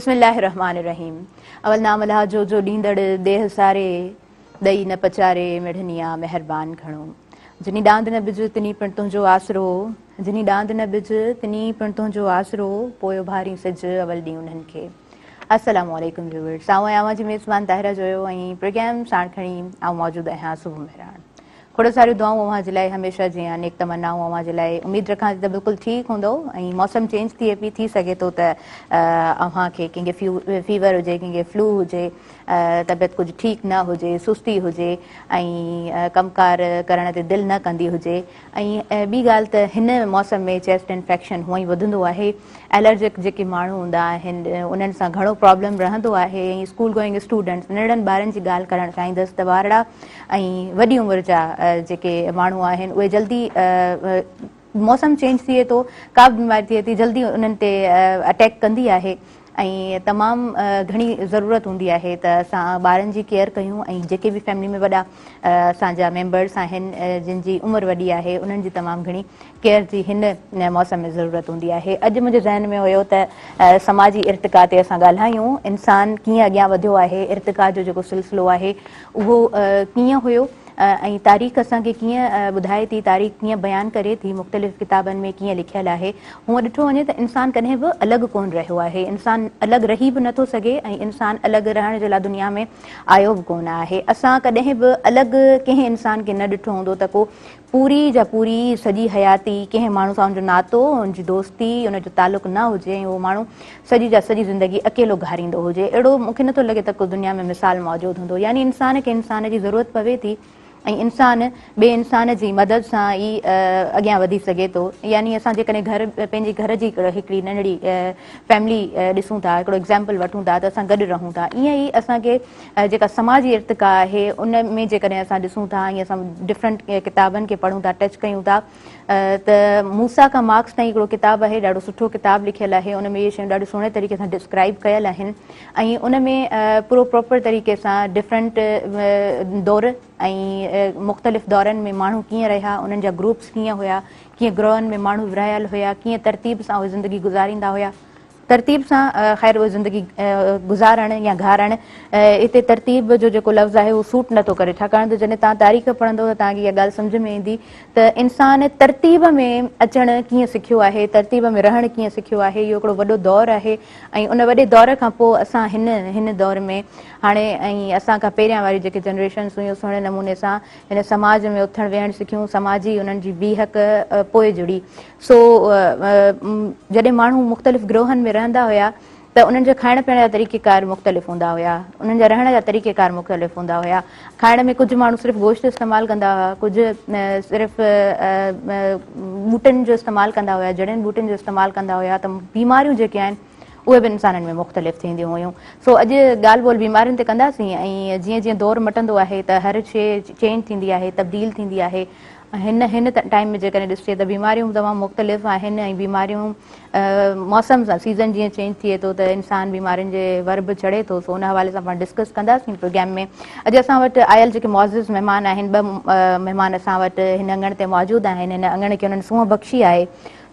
بسم الله الرحمٰن الرحيم اول نام الله جو جو ڏيندڙ ديهه ساري ڏئي نه پچاري مڙهني آ مهربان گهڻو جني ڏاند نه ٻج تني پڻ تنهنجو آسرو جني ڏاند نه ٻج تني پڻ تنهنجو آسرو پوء اڀارين سج اول ڏينهن انهن کي السلام عليڪم ويورز آئون آهيان اوهان جي ميزبان طاهره جويو ۽ پروگرام ساڻ کڻي آئون موجود آهيان صبح مهراڻ کوڙ ساريون دعائون اوهان جي لاء هميشه جيان نيڪ تمنائون اوهان جي لاء اميد رکان ٿي ته بلڪل ٺيڪ هوندو ۽ موسم چينج ٿئي پئي ٿي سگهي ٿو ته اوهان کي ڪنهن کي فيور هجي ڪنهن کي فلو هجي طبيعت ڪجهه ٺيڪ نه هجي سستي هجي ۽ ڪم ڪار ڪرڻ تي دل نه ڪندي هجي ۽ ٻي ڳالهه ته هن موسم ۾ چيسٽ انفيڪشن هونئن ئي وڌندو آهي الرجڪ جيڪي ماڻهو هوندا آهن انهن سان گهڻو پرابلم رهندو آهي ۽ اسڪول گوئنگ اسٽوڊنٽس ننڍڙن ٻارن جي ڳالهه ڪرڻ چاهيندس ته ٻارڙا ۽ وڏي عمر جا جيڪي ماڻهو آهن اهي جلدي موسم چينج ٿئي ٿو ڪا به بيماري ٿئي ٿي جلدي انهن تي اٽيڪ ڪندي آهي ۽ تمام گهڻي ضرورت هوندي آهي ته اسان ٻارن جي ڪيئر ڪيون ۽ جيڪي به فيملي ۾ وڏا اسان جا ميمبرس آهن جن جي عمر وڏي آهي انهن جي تمام گهڻي ڪيئر جي هن موسم ۾ ضرورت هوندي آهي اڄ منهنجي ذهن ۾ هيو ته سماجي ارتقا تي اسان ڳالهايون انسان ڪيئن اڳيان وڌيو آهي ارتقا جو جيڪو سلسلو آهي اهو ڪيئن هيو ۽ تاريخ اسان کي ڪيئن ٻڌائي ٿي، تاريخ ڪيئن بيان ڪري ٿي، مختلف ڪتابن ۾ ڪيئن لکيل آهي. هونء ڏٺو وڃي ته انسان ڪڏهن به الڳ ڪونه رهيو آهي. انسان الڳ رهي به نٿو سگهي ۽ انسان الڳ رهڻ جي لاء دنيا ۾ آيو به ڪونه آهي. اسان ڪڏهن به الڳ ڪنهن انسان کي نه ڏٺو هوندو ته ڪو پوري جا پوري سڄي حياتي ڪنهن ماڻهو سان ان جو ناتو، ان جي دوستي، ان جو تعلق نه هجي ۽ اهو ماڻهو سڄي جا سڄي زندگي اڪيلو گهاريندو هجي. اهڙو مون کي نٿو لڳي ته ڪو دنيا ۾ مثال موجود هوندو. يعني انسان کي انسان جي ضرورت پوي ٿي ۽ انسان ٻئي انسان جي مدد سان ئي اڳيان وڌي سگهي ٿو. يعني اسان جيڪڏهن گهر پنهنجي گهر جي هڪڙي ننڍڙي فيملي ڏسون ٿا، هڪڙو ايگزامپل وٺون ٿا ته اسان گڏ رهون ٿا. ائين ئي اسان کي جيڪا سماجي ارتقا آهي ان ۾ جيڪڏهن اسان ڏسون ٿا ۽ اسان ڊفرنٽ ڪتابن کي پڙهون ٿا ٽچ ڪيون ٿا ته موسيٰ کان مارڪس تائين هڪڙو ڪتاب آهي ڏاڍو سٺو ڪتاب لکيل آهي ان ۾ اهي شيون ڏاڍي سهڻي طريقي سان ڊسڪرائب ڪيل آهن ۽ ان ۾ پورو پراپر طريقي سان ڊفرنٽ دور ۽ مختلف دورن ۾ ماڻهو ڪيئن رهيا انهن جا گروپس ڪيئن هيا ڪيئن گروهن ۾ ماڻهو ورهايل هيا ڪيئن ترتيب سان اهي زندگي گذاريندا هيا ترتيب سان خير اهي زندگي گذارڻ يا گهارڻ هتي ترتيب جو جيڪو لفظ آهي اهو سوٽ نٿو ڪري ڇاڪاڻ ته جڏهن توهان تاريخ پڙهندو ته توهان کي اها ڳالهه سمجهه ۾ ايندي ته انسان ترتيب ۾ اچڻ ڪيئن سکيو آهي ترتيب ۾ رهڻ ڪيئن سکيو آهي اهو هڪڙو وڏو دور آهي ۽ ان وڏي دور کان پوء اسان هن هن دور ۾ هاڻي ۽ اسان کان پهريان واري جيڪي جنريشنس هيون سهڻي نموني سان هن سماج ۾ اٿڻ ويهڻ سکيون سماجي انهن جي بيهڪ پوء جڙي سو جڏهن ماڻهو مختلف گروهن ۾ رهندا هيا ته انهن جا کائڻ پيئڻ جا طريقه ڪار مختلف هوندا هيا، انهن جا رهڻ جا طريقه ڪار مختلف هوندا هيا. کائڻ ۾ ڪجهه ماڻهو صرف گوشت استعمال ڪندا هيا، ڪجهه صرف ٻوٽن جو استعمال ڪندا هيا، جڙين ٻوٽين جو استعمال ڪندا هيا ته بيماريون جيڪي آهن اهي به انسانن ۾ مختلف ٿينديون هيون. سو اڄ ڳالهه ٻولهه بيمارين تي ڪنداسين ۽ جيئن جيئن دور مٽندو آهي ته هر شيء چينج ٿيندي آهي، تبديل ٿيندي آهي. هن هن ٽائيم ۾ جيڪڏهن ڏسجي ته بيماريون به تمام مختلف آهن ۽ بيماريون موسم سان سيزن جيئن چينج ٿئي ٿو ته انسان بيمارين جي ور به چڙهي ٿو سو ان حوالي سان پاڻ ڊسڪس ڪنداسين پروگرام ۾ اڄ اسان وٽ آيل جيڪي معزز مهمان آهن ٻه مهمان اسان وٽ هن اڱڻ تي موجود آهن هن اڱڻ کي انهن سونهن بخشي آهي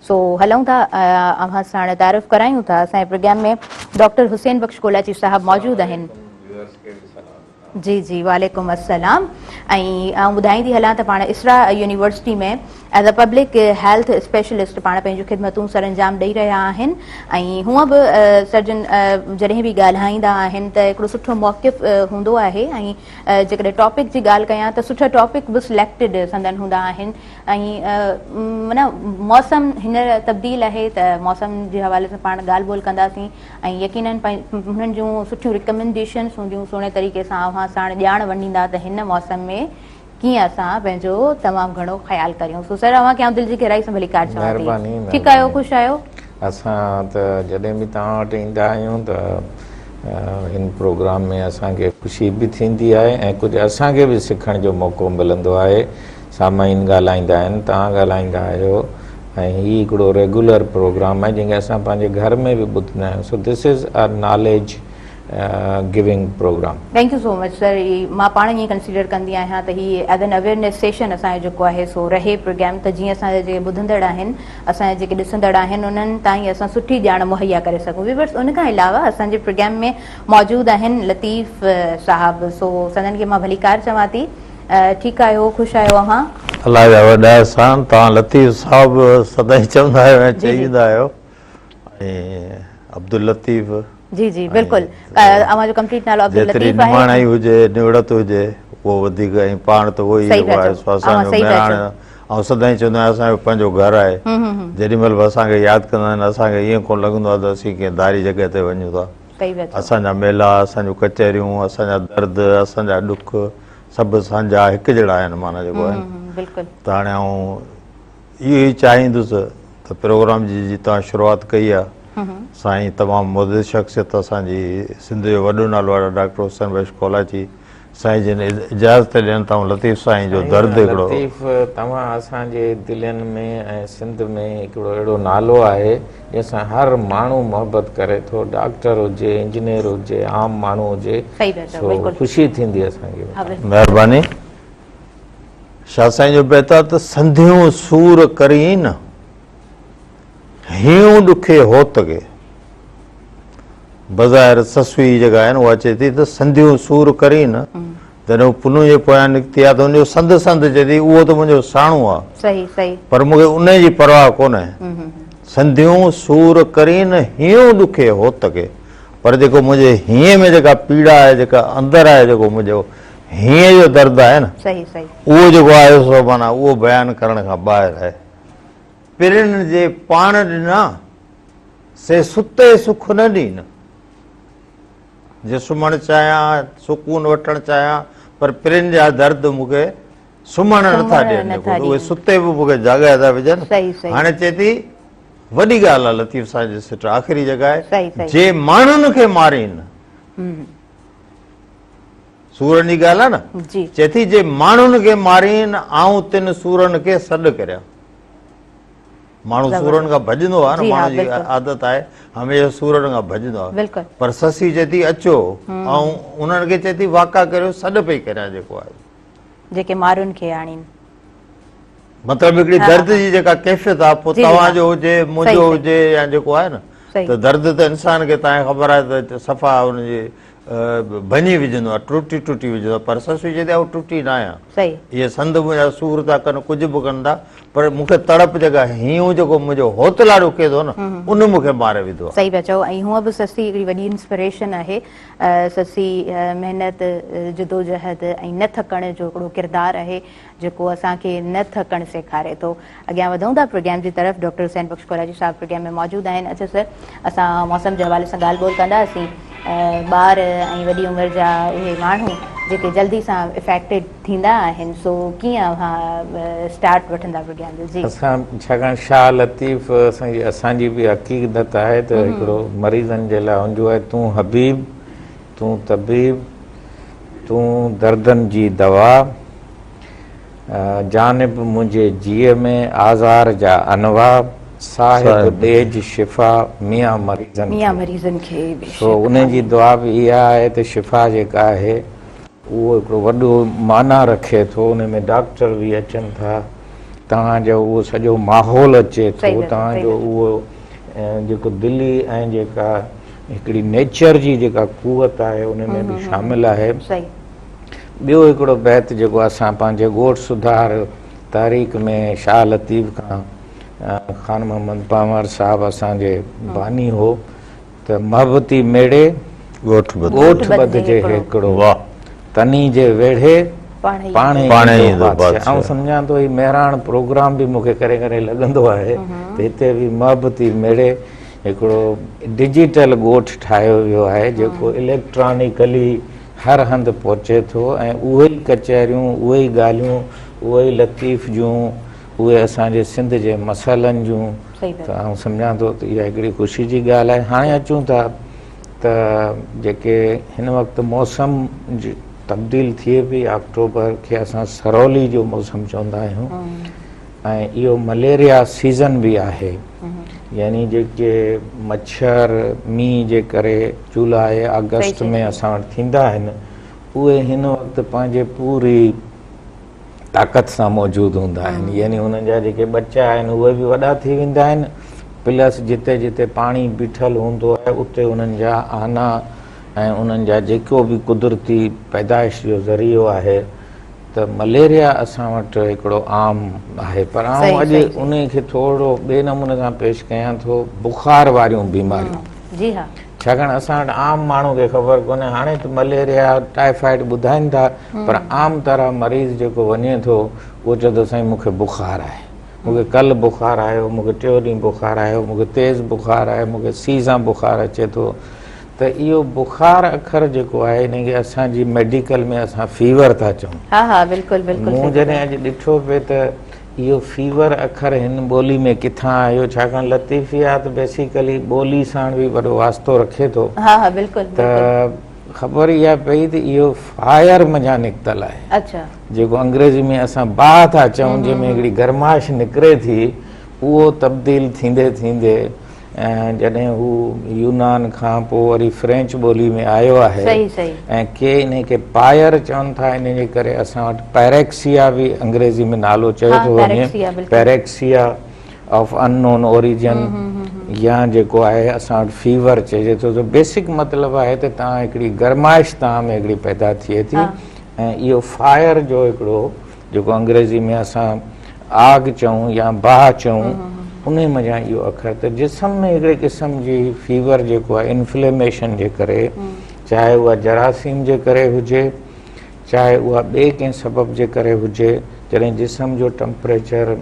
سو هلون ٿا اوهان ساڻ تعارف ڪرايون ٿا اسان جي پروگرام ۾ ڊاڪٽر حسين بخش ڪولاچي صاحب موجود آهن. جي جي وعليڪم السلام ۽ آئون ٻڌائيندي هلان ته پاڻ Isra university ۾ as a public health specialist پاڻ پنهنجون خدمتون سرانجام ڏئي رهيا آهن ۽ هونء به سرجن جڏهن به ڳالهائيندا آهن ته هڪڙو سٺو موقف هوندو آهي ۽ جيڪڏهن ٽاپڪ جي ڳالهه ڪيان ته سٺا ٽاپڪ به سليڪٽيڊ سندن هوندا آهن ۽ معنيٰ موسم هينئر تبديل آهي ته موسم جي حوالي سان پاڻ ڳالهه ٻولهه ڪنداسين ۽ يقينن هنن جون سٺيون رڪمينڊيشنس هونديون سهڻي طريقي سان اوهان ساڻ ڄاڻ ونڊيندا ته هن موسم ۾ ڪيئن اسان پنهنجو تمام گهڻو خيال ڪريون سو سر اوهان کي آئون دل جي گهرائي سان ڀليڪار چوان ٿي مهرباني ٺيڪ آهيو مهرباني خوش آهيو. اسان ته جڏهن به توهان وٽ ايندا آهيون ته هن پروگرام ۾ اسان کي خوشي به ٿيندي آهي ۽ ڪجهه اسان کي به سکڻ جو موقعو ملندو آهي سامعين ڳالهائيندا آهن، توهان ڳالهائيندا آهيو ۽ هي هڪڙو ريگيولر پروگرام آهي جنهن کي اسان پنهنجي گهر ۾ به ٻڌندا آهيون سو this is a knowledge Giving programme. Thank you so much sir مان پاڻ ائين ڪنسيڊر ڪندي آهيان ته هي ايز اين اويئرنيس سيشن اسان جو جيڪو آهي سو رهي پروگرام ته جيئن اسان جا جيڪي ٻڌندڙ آهن اسان جا جيڪي ڏسندڙ آهن انهن تائين اسان سٺي ڄاڻ مهيا ڪري سگهون ويورس ان کان علاوه اسان جي پروگرام ۾ موجود آهن لطيف صاحب سو سندن کي مان ڀليڪار چوان ٿي ٺيڪ آهيو خوش آهيو اوهان. الله جا وڏا احسان توهان لطيف صاحب سدائين چوندا آهيو ۽ چئي ويندا آهيو ۽ عبداللطيف جي جي بلڪل اوهان جو ڪمپليٽ نالو عبداللطيف آهي. جيتري نماڻائي هجي نوڙت هجي اهو وڌيڪ ۽ پاڻ ته اهو ئي جيڪو آهي سو اسان جو مهراڻ آئون سدائين چوندو آهيان اسان جو پنهنجو گهر آهي جيڏي مهل به اسان کي ياد ڪندا آهن اسان کي ائين ڪونه لڳندو آهي ته اسين ڪنهن ڌاري جڳهه تي وڃون ٿا اسان جا ميلا اسان جون ڪچهريون اسان جا درد اسان جا ڏک سڀ سانجها هڪ جهڙا آهن معنيٰ جيڪو آهي ته هاڻي آئون اهو ئي چاهيندس ته پروگرام جي جي توهان شروعات ڪئي آ سائين تمام معزز شخصيت اسان جي سنڌ جو وڏو نالو آ ڊاڪٽر حسين بخش ڪولاچي سائين جن اجازت ڏين ته آئون لطيف سائين جو درد هڪڙو. لطيف توهان اسان جي دلين ۾ ۽ سنڌ ۾ هڪڙو اهڙو نالو آهي جنهن سان هر ماڻهو محبت ڪري ٿو ڊاڪٽر هجي انجنيئر هجي عام ماڻهو هجي سو خوشي ٿيندي اسان کي. مهرباني. شاهه سائين جو بيت آ ته سنڌيون سور ڪرين، هينئون ڏکي هوت کي. بظاهر سسئي جيڪا آهي نه اها چئي ٿي ته سنڌيون سور ڪرين، جڏهن هو پنهون جي پويان نڪتي آ ته ان جو سنڌ سنڌ چئي ٿي اهو ته منهنجو ساڻو آ، پر مون کي ان جي پرواهه ڪونهي. سنڌيون سور ڪرين، هينئون ڏکي هوت کي. پر جيڪو منهنجي هينئين ۾ جيڪا پيڙا آهي، جيڪا اندر آهي جيڪو منهنجو هينئين جو درد آهي نه اهو جيڪو آهي سو معنيٰ اهو بيان ڪرڻ کان ٻاهر آهي. پرين جي پاڻ ڏنا، سي ستي سک نه ڏين. جي سمهڻ چاهيان، سڪون وٺڻ چاهيان، پر پرين جا درد مون کي سمهڻ نٿا ڏين، جيڪو اهي ستي به مون کي جاڳائي ٿا وجهن. هاڻي چئي ٿي وڏي ڳالهه آهي لطيف سائين جي سٽ آخري جڳهه آهي، جي ماڻهن کي مارين. سورن جي ڳالهه آهي نه، چئي ٿي جي ماڻهن کي مارين آئون تن سورن کي سڏ ڪريان. ماڻهو سورن کان ڀڄندو آهي نه، ماڻهو جي عادت آهي هميشه سورن کان ڀڄندو آهي، پر سسي چئي ٿي اچو آئون انهن کي چئي ٿي واڪا ڪريو سڏ پئي ڪريان جيڪو آهي. جيڪي مارن کي آڻين. مطلب هڪڙي درد جي جيڪا ڪيفيت آهي پوء توهان جو هجي منهنجو هجي يا جيڪو آهي نه ته درد ته انسان کي توهان کي خبر آهي ته صفا ان جي ڀڃي وجهندو آهي، ٽوٽي ٽوٽي وجهندو آهي، پر سسئي چئي ٿي آئون ٽٽي نه آهيان. اهي سنڌ منهنجا سور ٿا ڪن، ڪجهه به ڪن ٿا، پر مون کي تڙپ جيڪا هينئون جيڪو منهنجو هوتلا ڏکي ٿو نه، ان مون کي ماري وڌو آهي. صحيح پيا چئو ۽ هونء به سسئي هڪڙي وڏي انسپريشن آهي. سسئي محنت، جدوجهد ۽ نه ٿڪڻ جو هڪڙو ڪردار آهي، جيڪو اسان کي نه ٿڪڻ سيکاري ٿو. اڳيان وڌون ٿا پروگرام جي طرف ڊاڪٽر حسين بخش ڪوراجي صاحب پروگرام ۾ موجود آهن. اڇا سر اسان موسم جي حوالي سان ڳالهه ٻولهه ڪنداسين ٻار ۽ وڏي عمر جا اهي ماڻهو جيڪي جلدي سان افيڪٽيڊ ٿيندا آهن سو ڪيئن اوهان اسٽارٽ وٺندا پروگرام جو جي. اسان ڇاڪاڻ شاهه لطيف اسان جي اسان جي به عقيدت آهي ته هڪڙو مريضن جي لاء هن جو آهي تون حبيب تون طبيب تون دردن جي دوا جانب منهنجي جيء ۾ آزار جا انواع، صاحب ڏيج شفا ميان مريضن ميان مريضن کي بيشڪ سو انهن جي دعا به اها آهي ته شفا جيڪا آهي اهو هڪڙو وڏو معنيٰ رکي ٿو ان ۾ ڊاڪٽر به اچن ٿا توهان جو اهو سڄو ماحول اچي ٿو توهان جو اهو جيڪو دلي ۽ جيڪا هڪڙي نيچر جي جيڪا قوت آهي ان ۾ به شامل آهي. ٻيو هڪڙو بيت جيڪو اسان پنهنجي ڳوٺ سڌار تحريڪ ۾ شاهه لطيف کان خان محمد پنهور صاحب اسان جي باني هو ته محبتي ميڙي ڳوٺ ٻڌجي هيڪڙو تني جي ويڙهي پاڻهي ايندو بادشاهه. آئون سمجهان ٿو هي مهراڻ پروگرام به مون کي ڪڏهن ڪڏهن لڳندو آهي ته هتي به محبتي ميڙي هڪڙو ڊجيٽل ڳوٺ ٺاهيو ويو آهي جيڪو اليڪٽرانيڪلي هر هنڌ پهچي ٿو ۽ اهي ئي ڪچهريون، اهي ئي ڳالهيون، اهي ئي لطيف جون، اهي اسان جي سنڌ جي مسئلن جون ته آئون سمجهان ٿو ته اها هڪڙي خوشي جي ڳالهه آهي. هاڻي اچون ٿا ته جيڪي هن وقت موسم تبديل ٿئي پئي، آڪٽوبر کي اسان سرولي جو موسم چوندا آهيون ۽ اهو مليريا سيزن به آهي. يعني جيڪي مڇر مينهن جي ڪري جولاء آگسٽ ۾ اسان وٽ ٿيندا آهن اهي هن وقت پنهنجي پوري طاقت سان موجود هوندا آهن يعني انهن جا جيڪي ٻچا آهن اهي به وڏا ٿي ويندا آهن پلس جتي جتي پاڻي بيٺل هوندو آهي اتي انهن جا آنا ۽ انهن جا جيڪو به قدرتي پيدائش جو ذريعو آهي ته مليريا اسان وٽ هڪڙو عام آهي پر آئون اڄ انهي کي ٿورو ٻئي نموني سان پيش ڪيان ٿو بخار واريون بيماريون جي ها ڇاڪاڻ اسان وٽ عام ماڻهو کي خبر ڪونهي هاڻي ته مليريا ٽائيفائيڊ ٻڌائين ٿا پر عام طرح مريض جيڪو وڃي ٿو اهو چوي ٿو سائين مون کي بخار آهي مون کي ڪل بخار آيو مون کي ٽيون ڏينهن بخار آيو مون کي تيز بخار آهي مون کي سي سان بخار اچي ٿو ته اهو بخار اکر جيڪو آهي ان کي اسان جي ميڊيڪل ۾ اسان فيور ٿا چئون. ها ها بلڪل بلڪل مون جڏهن اڄ ڏٺو پئي ته اهو فيور اکر هن ٻولي ۾ ڪٿان آيو ڇاڪاڻ لطيفيات بيسيڪلي ٻولي ساڻ به وڏو واسطو رکي ٿو. ها ها بلڪل ته خبر اها پئي ته اهو فائر منجهان نڪتل آهي. اڇا. جيڪو انگريزي ۾ اسان باهه ٿا چئون جنهن ۾ هڪڙي گرمائش نڪري ٿي اهو تبديل ٿيندي ٿيندي ۽ جڏهن هو يونان کان پوء وري فرينچ ٻولي ۾ آيو آهي ۽ ڪي انهي کي پائر چون ٿا انهي جي ڪري اسان وٽ پيريڪسيا به انگريزي ۾ نالو چيو ٿو وڃي پيريڪسيا آف ان نون اوريجن يا جيڪو آهي اسان وٽ فيور چئجي ٿو ته بيسڪ مطلب آهي ته توهان هڪڙي گرمائش توهان ۾ هڪڙي پيدا ٿئي ٿي ۽ اهو فائر جو هڪڙو جيڪو انگريزي ۾ اسان آگ چئون يا باهه چئون انهي منجهان اهو اکر ته جسم ۾ هڪڙي قسم جي فيور جيڪو آهي انفليميشن جي ڪري چاهي اها جراثيم جي ڪري هجي چاهي اها ٻئي ڪنهن سبب جي ڪري هجي جڏهن جسم جو ٽمپريچر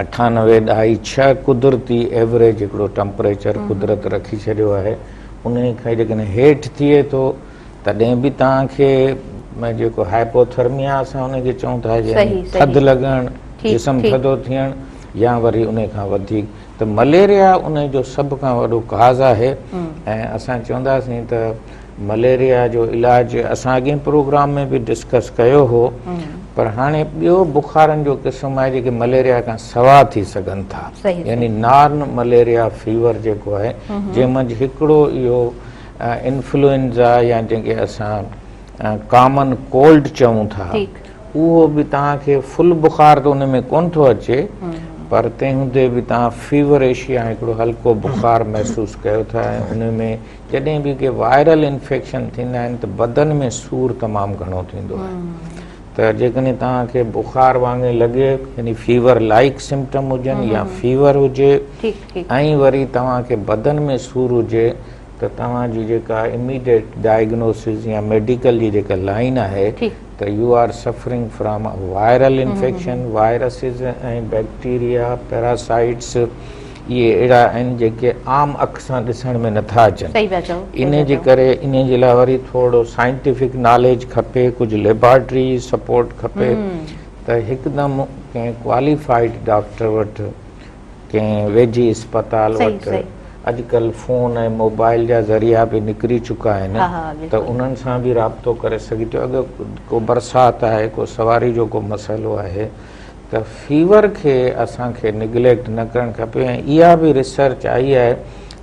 اٺانوي ڏهائي ڇهه قدرتي ايوريج هڪڙو ٽمپريچر قدرت رکي ڇڏيو آهي انهي کان جيڪڏهن هيٺ ٿئي ٿو تڏهن به توهان کي جيڪو هائپوٿرميا اسان ان کي چئون ٿا يعني ٿڌ لڳڻ جسم ٿڌو ٿيڻ يا وري ان کان وڌيڪ ته مليريا ان جو سڀ کان وڏو ڪاز آهي ۽ اسان چونداسين ته مليريا جو علاج اسان اڳئين پروگرام ۾ به ڊسڪس ڪيو هو پر هاڻي ٻيو بخارن جو قسم آهي جيڪي مليريا کان سوا ٿي سگهن ٿا يعني نان مليريا فيور جيڪو آهي جنهن منجهه هڪڙو اهو انفلوئنزا يا جنهن کي اسان ڪامن ڪولڊ چئون ٿا اهو به توهان کي فل بخار ته ان ۾ ڪونه ٿو اچي پر تنهن هوندي به توهان فيورش يا هڪڙو هلڪو بخار محسوس ڪيو ٿا ۽ ان ۾ جڏهن به ڪي وائرل انفيڪشن ٿيندا آهن ته بدن ۾ سور تمام گهڻو ٿيندو آهي ته جيڪڏهن توهان کي بخار وانگي لڳي يعني فيور لائيڪ سمپٽم هجن يا فيور هجي ۽ وري توهان کي بدن ۾ سور هجي ته توهان جي جيڪا اميڊيٽ ڊائگنوسز يا ميڊيڪل جي جيڪا لائين آهي ته you are suffering from viral infection, viruses ۽ bacteria, parasites اهي اهڙا آهن جيڪي عام اک سان ڏسڻ ۾ نٿا اچن انهي جي ڪري انهي جي لاء وري ٿورو سائنٽيفڪ ناليج کپي ڪجهه ليبارٽري سپورٽ کپي ته هڪدم ڪنهن ڪواليفائيڊ ڊاڪٽر وٽ ڪنهن ويجهي اسپتال وٽ اڄڪلهه فون ۽ موبائل جا ذريعا به نڪري چڪا آهن ته انهن سان به رابطو ڪري سگهي ٿو اگر ڪو برسات آهي ڪو سواري جو ڪو مسئلو آهي ته فيور کي اسان کي نگليڪٽ نه ڪرڻ کپي ۽ اها به ريسرچ آئي آهي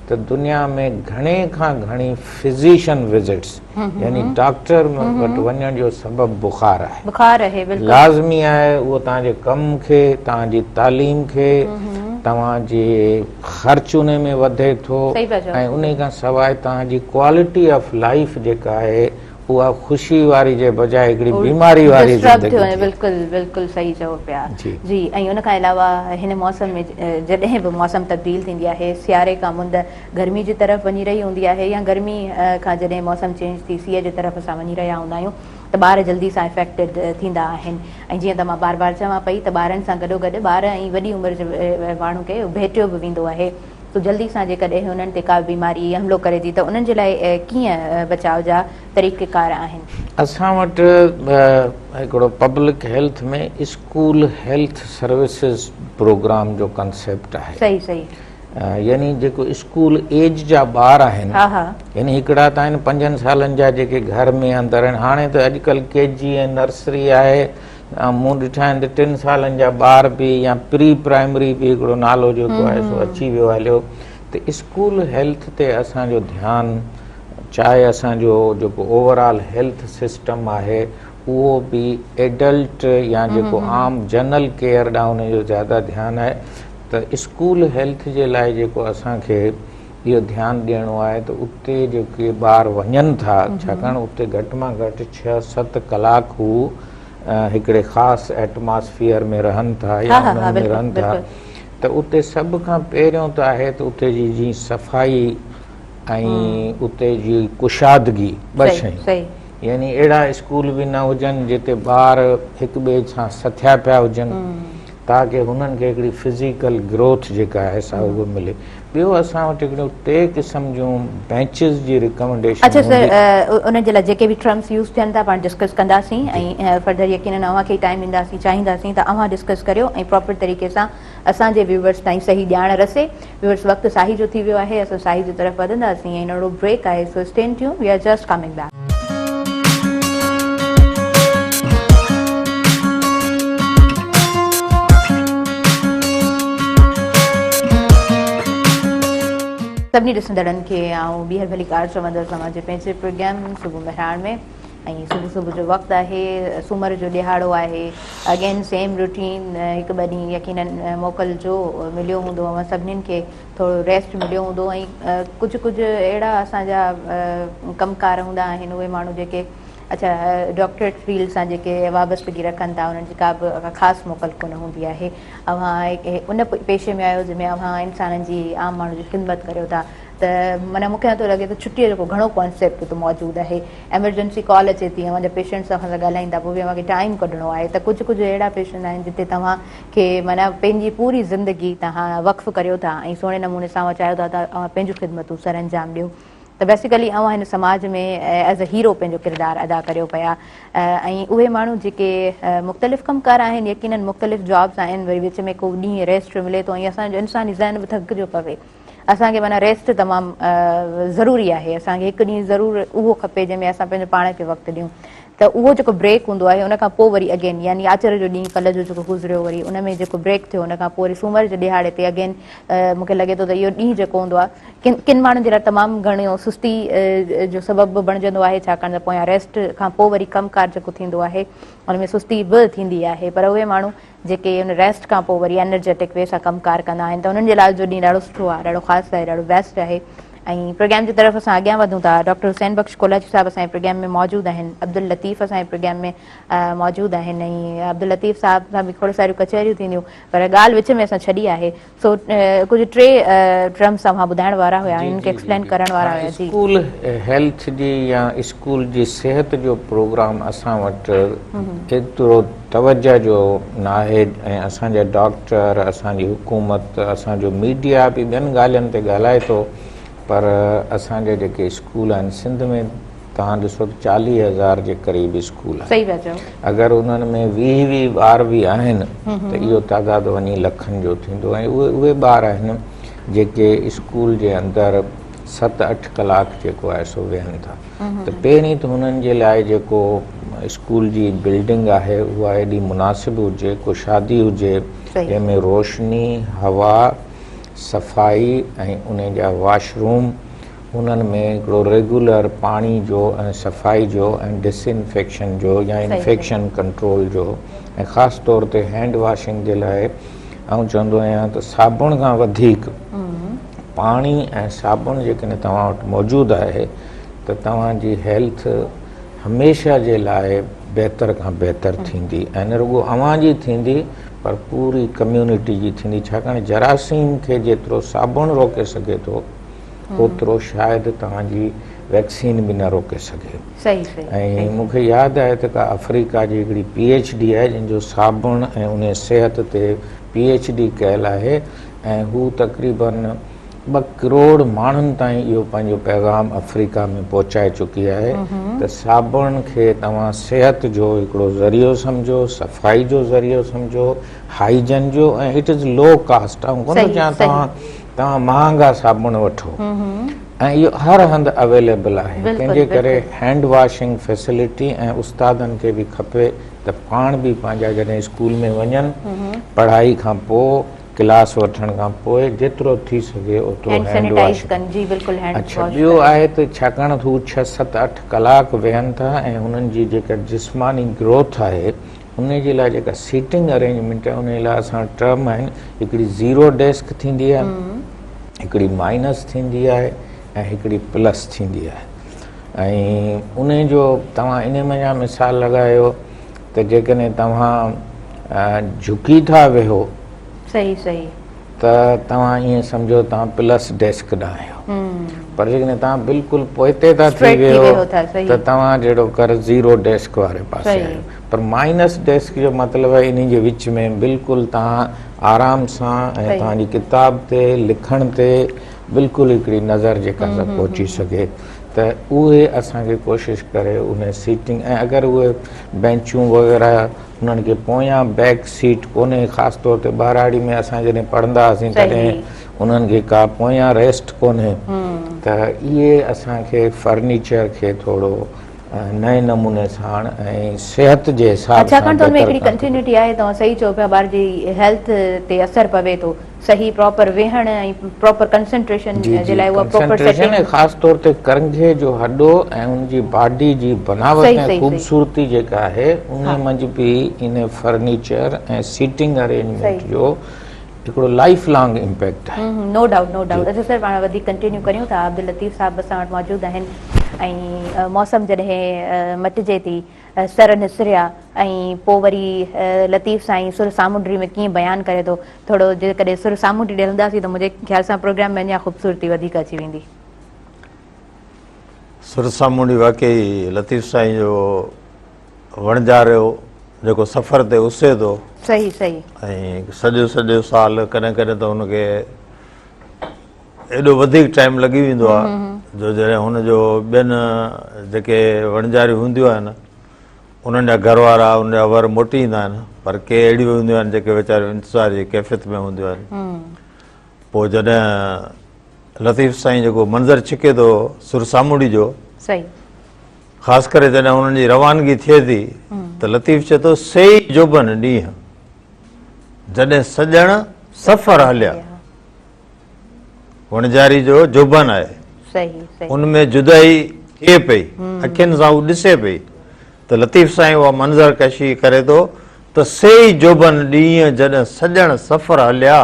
ته دنيا ۾ گهڻي کان گهڻي فزيشن وزٽس يعني ڊاڪٽر وٽ وڃڻ جو سبب بخار آهي. بخار آهي بلڪل. لازمي آهي اهو توهان جي ڪم کي، توهان جي تعليم کي، توهان جي خرچ انهي ۾ وڌي ٿو ۽ انهي کان سواء توهان جي ڪوالٽي آف لائيف جيڪا آهي اها خوشي واري جي بجاء هڪڙي بيماري واري زندگي ٿي وڃي. بلڪل بلڪل صحيح چئو پيا جي ۽ ان کان علاوه هن موسم ۾ جڏهن به موسم تبديل ٿيندي آهي سياري کان مند گرمي جي طرف وڃي رهي هوندي آهي يا گرمي کان جڏهن موسم چينج ٿي سيء جي طرف اسان وڃي رهيا هوندا آهيون ته ٻار جلدي سان افيڪٽيڊ ٿيندا آهن ۽ جيئن ته مان بار بار چوان پئي ته ٻارن سان گڏو گڏ ٻار ۽ وڏي عمر جي ماڻهو کي ڀيٽيو به ويندو آهي سو جلدي سان جيڪڏهن انهن تي ڪا بيماري حملو ڪري ٿي ته انهن جي لاء ڪيئن بچاء جا طريقه ڪار آهن؟ اسان وٽ هڪڙو public health ۾ school health services programme جو ڪنسيپٽ آهي. صحيح صحيح. يعني جيڪو اسڪول ايج جا ٻار آهن يعني هڪڙا ته آهن پنجن سالن جا جيڪي گهر ۾ اندر آهن هاڻي ته اڄڪلهه ڪي جي ۽ نرسري آهي مون ڏٺا آهن ته ٽن سالن جا ٻار به يا پري پرائمري به هڪڙو نالو جيڪو آهي سو اچي ويو هليو ته اسڪول هيلٿ تي اسان جو ڌيان چاهي اسان جو جيڪو اوور آل هيلٿ سسٽم آهي اهو به ايڊلٽ يا جيڪو عام جنرل ڪيئر ڏانهن ان جو زياده ڌيان آهي ته اسڪول هيلٿ جي لاء جيڪو اسان کي اهو ڌيان ڏيڻو آهي ته اتي جيڪي ٻار وڃن ٿا ڇاڪاڻ اتي گهٽ مان گهٽ ڇهه ست ڪلاڪ هو هڪڙي خاص ايٽماسفيئر ۾ رهن ٿا يا انهن ۾ رهن ٿا ته اتي سڀ کان پهريون ته آهي ته اتي جي جي صفائي ۽ اتي جي ڪشادگي ٻه شيون يعني اهڙا اسڪول به نه هجن جتي ٻار هڪ ٻئي سان سٿيا پيا هجن تاڪه هنن کي هڪڙي فزيڪل گروٿ جيڪا آهي سا اهو ملي. ٻيو اسان وٽ هڪڙيون ٽي قسم جون بينچز جي ريڪمنڊيشن اڇا سر هوندي. ان جي لاء جيڪي به ٽرمس يوز ٿين ٿا پاڻ ڊسڪس ڪنداسين ۽ فردر يقينن اوهان کي ئي ٽائيم ڏينداسين چاهينداسين ته اوهان ڊسڪس ڪريو ۽ پراپر طريقي سان اسان جي ويوورس تائين صحيح ڄاڻ رسي. ويوورس وقت ساهي جو ٿي ويو آهي اسان ساهي جي طرف وڌنداسين ۽ ننڍڙو بريڪ آهي so stay tune we are just coming back. سڀني ڏسندڙن کي آئون ٻيهر ڀليڪار چوندس اوهان جي پنهنجي پروگرام صبح مهراڻ ۾ ۽ صبح صبح جو وقت آهي سومر جو ڏهاڙو آهي اگين سيم روٽين هڪ ٻه ڏينهن يقينن موڪل جو مليو هوندو اوهان سڀنين کي ٿورو ريسٽ مليو هوندو ۽ ڪجهه ڪجهه اهڙا اسان جا ڪم ڪار هوندا آهن اهي ماڻهو جيڪي اڇا ڊاڪٽريٽ فيلڊ سان جيڪي وابستگي رکن ٿا انهن جي ڪا به خاص موڪل ڪونه هوندي آهي اوهان ان پيشي ۾ آهيو جنهن ۾ اوهان انسانن جي عام ماڻهو جي خدمت ڪريو ٿا ته معنيٰ مون کي نٿو لڳي ته ڇٽيء جو ڪو گهڻو ڪانسيپٽ اتي موجود آهي. ايمرجنسي ڪال اچي ٿي، اوهان جا پيشنٽس اوهان سان ڳالهائين ٿا، پوء به اوهان کي ٽائيم ڪڍڻو آهي ته ڪجهه ڪجهه اهڙا پيشنٽ آهن جتي توهان کي معنيٰ پنهنجي پوري زندگي توهان وقف ڪريو ٿا ۽ سهڻي نموني سان اوهان چاهيو ٿا ته اوهان پنهنجون خدمتون سرانجام ڏيو ته بيسيڪلي اوهان هن سماج ۾ ايز اي هيرو پنهنجو ڪردار ادا ڪريو پيا ۽ اهي ماڻهو جيڪي مختلف ڪم ڪار آهن يقينن مختلف جابس آهن وري وچ ۾ ڪو ڏينهن ريسٽ ملي ٿو ۽ اسان جو انساني ذهن به ٿڪجيو پوي. اسان کي معنيٰ ريسٽ تمام ضروري آهي اسان کي هڪ ڏينهن ضرور اهو کپي جنهن ۾ اسان پنهنجو پاڻ کي وقت ڏيون ته اهو جيڪو بريڪ هوندو آهي ان کان پوء وري اگين يعني آچر جو ڏينهن ڪلهه جو جيڪو گذريو وري ان ۾ جيڪو بريڪ ٿيو ان کان پوء وري سومر جي ڏهاڙي تي اگين مون کي لڳي ٿو ته اهو ڏينهن جيڪو هوندو آهي ڪن ڪن ماڻهن جي لاء تمام گهڻو سستي جو سبب به بڻجندو آهي ڇاڪاڻ ته پويان ريسٽ کان پوء وري ڪم ڪار جيڪو ٿيندو آهي ان ۾ سستي به ٿيندي آهي پر اهي ماڻهو جيڪي ان ريسٽ کان پوء وري انرجيٽڪ وي سان ڪم ڪار ڪندا آهن ته انهن جي لاء جو ڏينهن ڏاڍو سٺو آهي ڏاڍو خاص آهي ڏاڍو بيسٽ آهي ۽ پروگرام جي طرف اسان اڳيان وڌون ٿا ڊاڪٽر حسين بخش ڪولاچي صاحب اسان جي پروگرام ۾ موجود آهن عبداللطيف اسان جي پروگرام ۾ موجود آهن ۽ عبداللطيف صاحب سان به کوڙ ساريون ڪچهريون ٿينديون پر ڳالهه وچ ۾ اسان ڇڏي آهي سو ڪجهه ٽي ٽرمس اوهان ٻڌائڻ وارا هيا انهن کي ايڪسپلين ڪرڻ وارا هيا جي. اسڪول هيلٿ جي يا اسڪول جي صحت جو پروگرام اسان وٽ ايترو توجه جو ناهي ۽ اسان جا ڊاڪٽر اسان جي حڪومت اسان جو ميڊيا به ٻين ڳالهين تي ڳالهائي ٿو پر اسان جا جيڪي اسڪول آهن سنڌ ۾ توهان ڏسو ته 40 هزار جي قريب اسڪول آهن. صحيح پيا چئو. اگر انهن ۾ 20 20 ٻار به آهن ته اهو تعداد وڃي لکن جو ٿيندو ۽ اهي اهي ٻار آهن جيڪي اسڪول جي اندر 7 8 ڪلاڪ جيڪو آهي سو ويهن ٿا ته پهرين ته هنن جي لاء جيڪو اسڪول جي بلڊنگ آهي اها ايڏي مناسب هجي ڪشادي هجي جنهن ۾ روشني هوا صفائي ۽ ان جا واش روم انهن ۾ هڪڙو ريگيولر پاڻي جو ۽ صفائي جو ۽ ڊس انفيڪشن جو يا انفيڪشن ڪنٽرول جو ۽ خاص طور تي هينڊ واشنگ جي لاء آئون چوندو آهيان ته صابڻ کان وڌيڪ پاڻي ۽ صابڻ جيڪڏهن توهان وٽ موجود آهي ته توهان جي هيلٿ هميشه جي لاء بهتر کان بهتر ٿيندي ۽ نه رڳو اوهان جي ٿيندي پر پوري ڪميونٽي جي ٿيندي ڇاڪاڻ جراثيم کي جيترو صابڻ روڪي سگهي ٿو اوترو شايد توهان جي ويڪسين به نه روڪي سگهي. ۽ مون کي ياد آهي ته ڪا آفريڪا جي هڪڙي پي ايڇ ڊي آهي جنهن جو صابڻ ۽ انهي صحت تي پي ايڇ ڊي ڪيل آهي ۽ هو تقريبن ٻه ڪروڙ ماڻهن تائين اهو پنهنجو پيغام آفريڪا ۾ پهچائي چڪي آهي ته صابڻ کي توهان صحت جو هڪڙو ذريعو سمجهو، صفائي جو ذريعو سمجهو، هائيجن جو ۽ it is low cost آئون ڪونه ٿو چاهيان توهان توهان مهانگا صابڻ وٺو ۽ اهو هر هنڌ اويليبل آهي تنهن جي ڪري هينڊ واشنگ فيسلٽي ۽ استادن کي به کپي ته پاڻ به پنهنجا جڏهن اسڪول ۾ وڃن پڙهائي کان پوء ڪلاس وٺڻ کان پوء جيترو ٿي سگهي اوترو هينڊ واش اڇا ٻيو آهي ته ڇاڪاڻ ته هو ڇهه ست اٺ ڪلاڪ ويهن ٿا ۽ هنن جي جيڪا جسماني گروٿ آهي ان جي لاء جيڪا سيٽنگ ارينجمينٽ آهي ان جي لاء اسان وٽ ٽرم آهن هڪڙي زيرو ڊيسڪ ٿيندي آهي هڪڙي مائنس ٿيندي آهي ۽ هڪڙي پلس ٿيندي آهي ۽ ان جو توهان ان منجهان مثال لڳايو ته جيڪڏهن توهان جهڪي ٿا ويهو صحيح صحيح ته توهان ائين سمجهو توهان پلس ڊيسڪ ڏانهن آهيو پر جيڪڏهن توهان بلڪل پوئتي ٿا ٿي ويهو ته توهان جهڙو ڪر زيرو ڊيسڪ واري پاسي آهيو پر مائنس ڊيسڪ جو مطلب آهي انهي جي وچ ۾ بلڪل توهان آرام سان ۽ توهان جي ڪتاب تي لکڻ تي بلڪل هڪڙي نظر جيڪا سا پهچي سگهي ته اهي اسان کي ڪوشش ڪري ان سيٽنگ ۽ اگر اهي بينچون وغيره انهن کي پويان بيڪ سيٽ ڪونهي خاص طور تي ٻهراڙي ۾ اسان جڏهن پڙهندا هئاسين تڏهن انهن کي ڪا پويان ريسٽ ڪونهي ته اهي اسان کي فرنيچر کي ٿورو نئين نموني ساڻ ۽ صحت جي حساب سان ڇاڪاڻ ته ان ۾ هڪڙي ڪنٽينيوٽي آهي توهان صحيح چئو پيا ٻار جي هيلٿ تي اثر پوي ٿو صحيح پراپر ويهڻ ۽ پراپر ڪنسنٽريشن جي لاء اها پراپر سيٽنگ ۽ خاص طور تي ڪرنگهي جو هڏو ۽ ان جي باڊي جي بناوت ۽ خوبصورتي جيڪا آهي ان منجهه به ان فرنيچر ۽ سيٽنگ ارينجمينٽ جو هڪڙو لائف لانگ امپيڪٽ آهي. نو ڊائوٽ نو ڊائوٽ اچا سر پاڻ وڌيڪ ڪنٽينيو ڪريون ٿا عبداللطيف صاحب اسان وٽ موجود آهن ۽ موسم جڏهن مٽجي ٿي سر نسريا ۽ پوء وري لطيف سائين سر سامونڊري ۾ ڪيئن بيان ڪري ٿو ٿورو جيڪڏهن سر سامونڊري ڏي هلنداسين ته منهنجي خيال سان پروگرام ۾ اڃا خوبصورتي وڌيڪ اچي ويندي. سر سامونڊي واقعي لطيف سائين جو وڻجاريو جيڪو سفر تي اسي ٿو. صحيح صحيح. ۽ سڄو سڄو سال ڪڏهن ڪڏهن ته هن کي ايڏو وڌيڪ ٽائيم لڳي ويندو آهي جو جڏهن هن جو ٻين جيڪي وڻجاريون هونديون آهن انهن جا گهر وارا ان جا ور موٽي ايندا آهن پر ڪي اهڙيون به هونديون آهن جيڪي ويچاريون انتظار جي ڪيفيت ۾ هونديون آهن پوء جڏهن لطيف سائين جيڪو منظر ڇڪي ٿو سر سامونڊي جو صحيح خاص ڪري جڏهن انهن جي روانگي ٿئي ٿي ته لطيف چئي ٿو سي ئي جوڀن ڏينهن جڏهن سڄڻ سفر هليا. وڻجاري جو جوڀن آهي ان ۾ جدائي ٿئي پئي اکين سان هو ڏسي پئي ته لطيف سائين اها منظر ڪشي ڪري ٿو ته سي ئي جوڀن ڏينهن جڏهن سڄڻ سفر هليا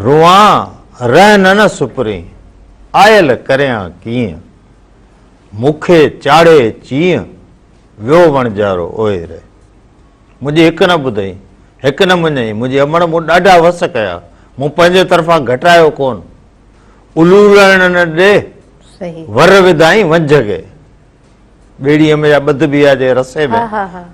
روئان رهن نه سپرين آيل ڪريان ڪيئن مون کي چاڙهي چيئن ويو وڻجارو اوهي ري. منهنجي هڪ نه ٻڌئين، هڪ نه مڃيائين، منهنجي امڙ مون ڏاڍا وس ڪيا، مون پنهنجي طرفان گهٽايو ڪونه. الولڻ نه ڏي، ور وڌائين ونجهه کي. ٻيڙيء ۾ جا ٻڌبي آهي جي رسي ۾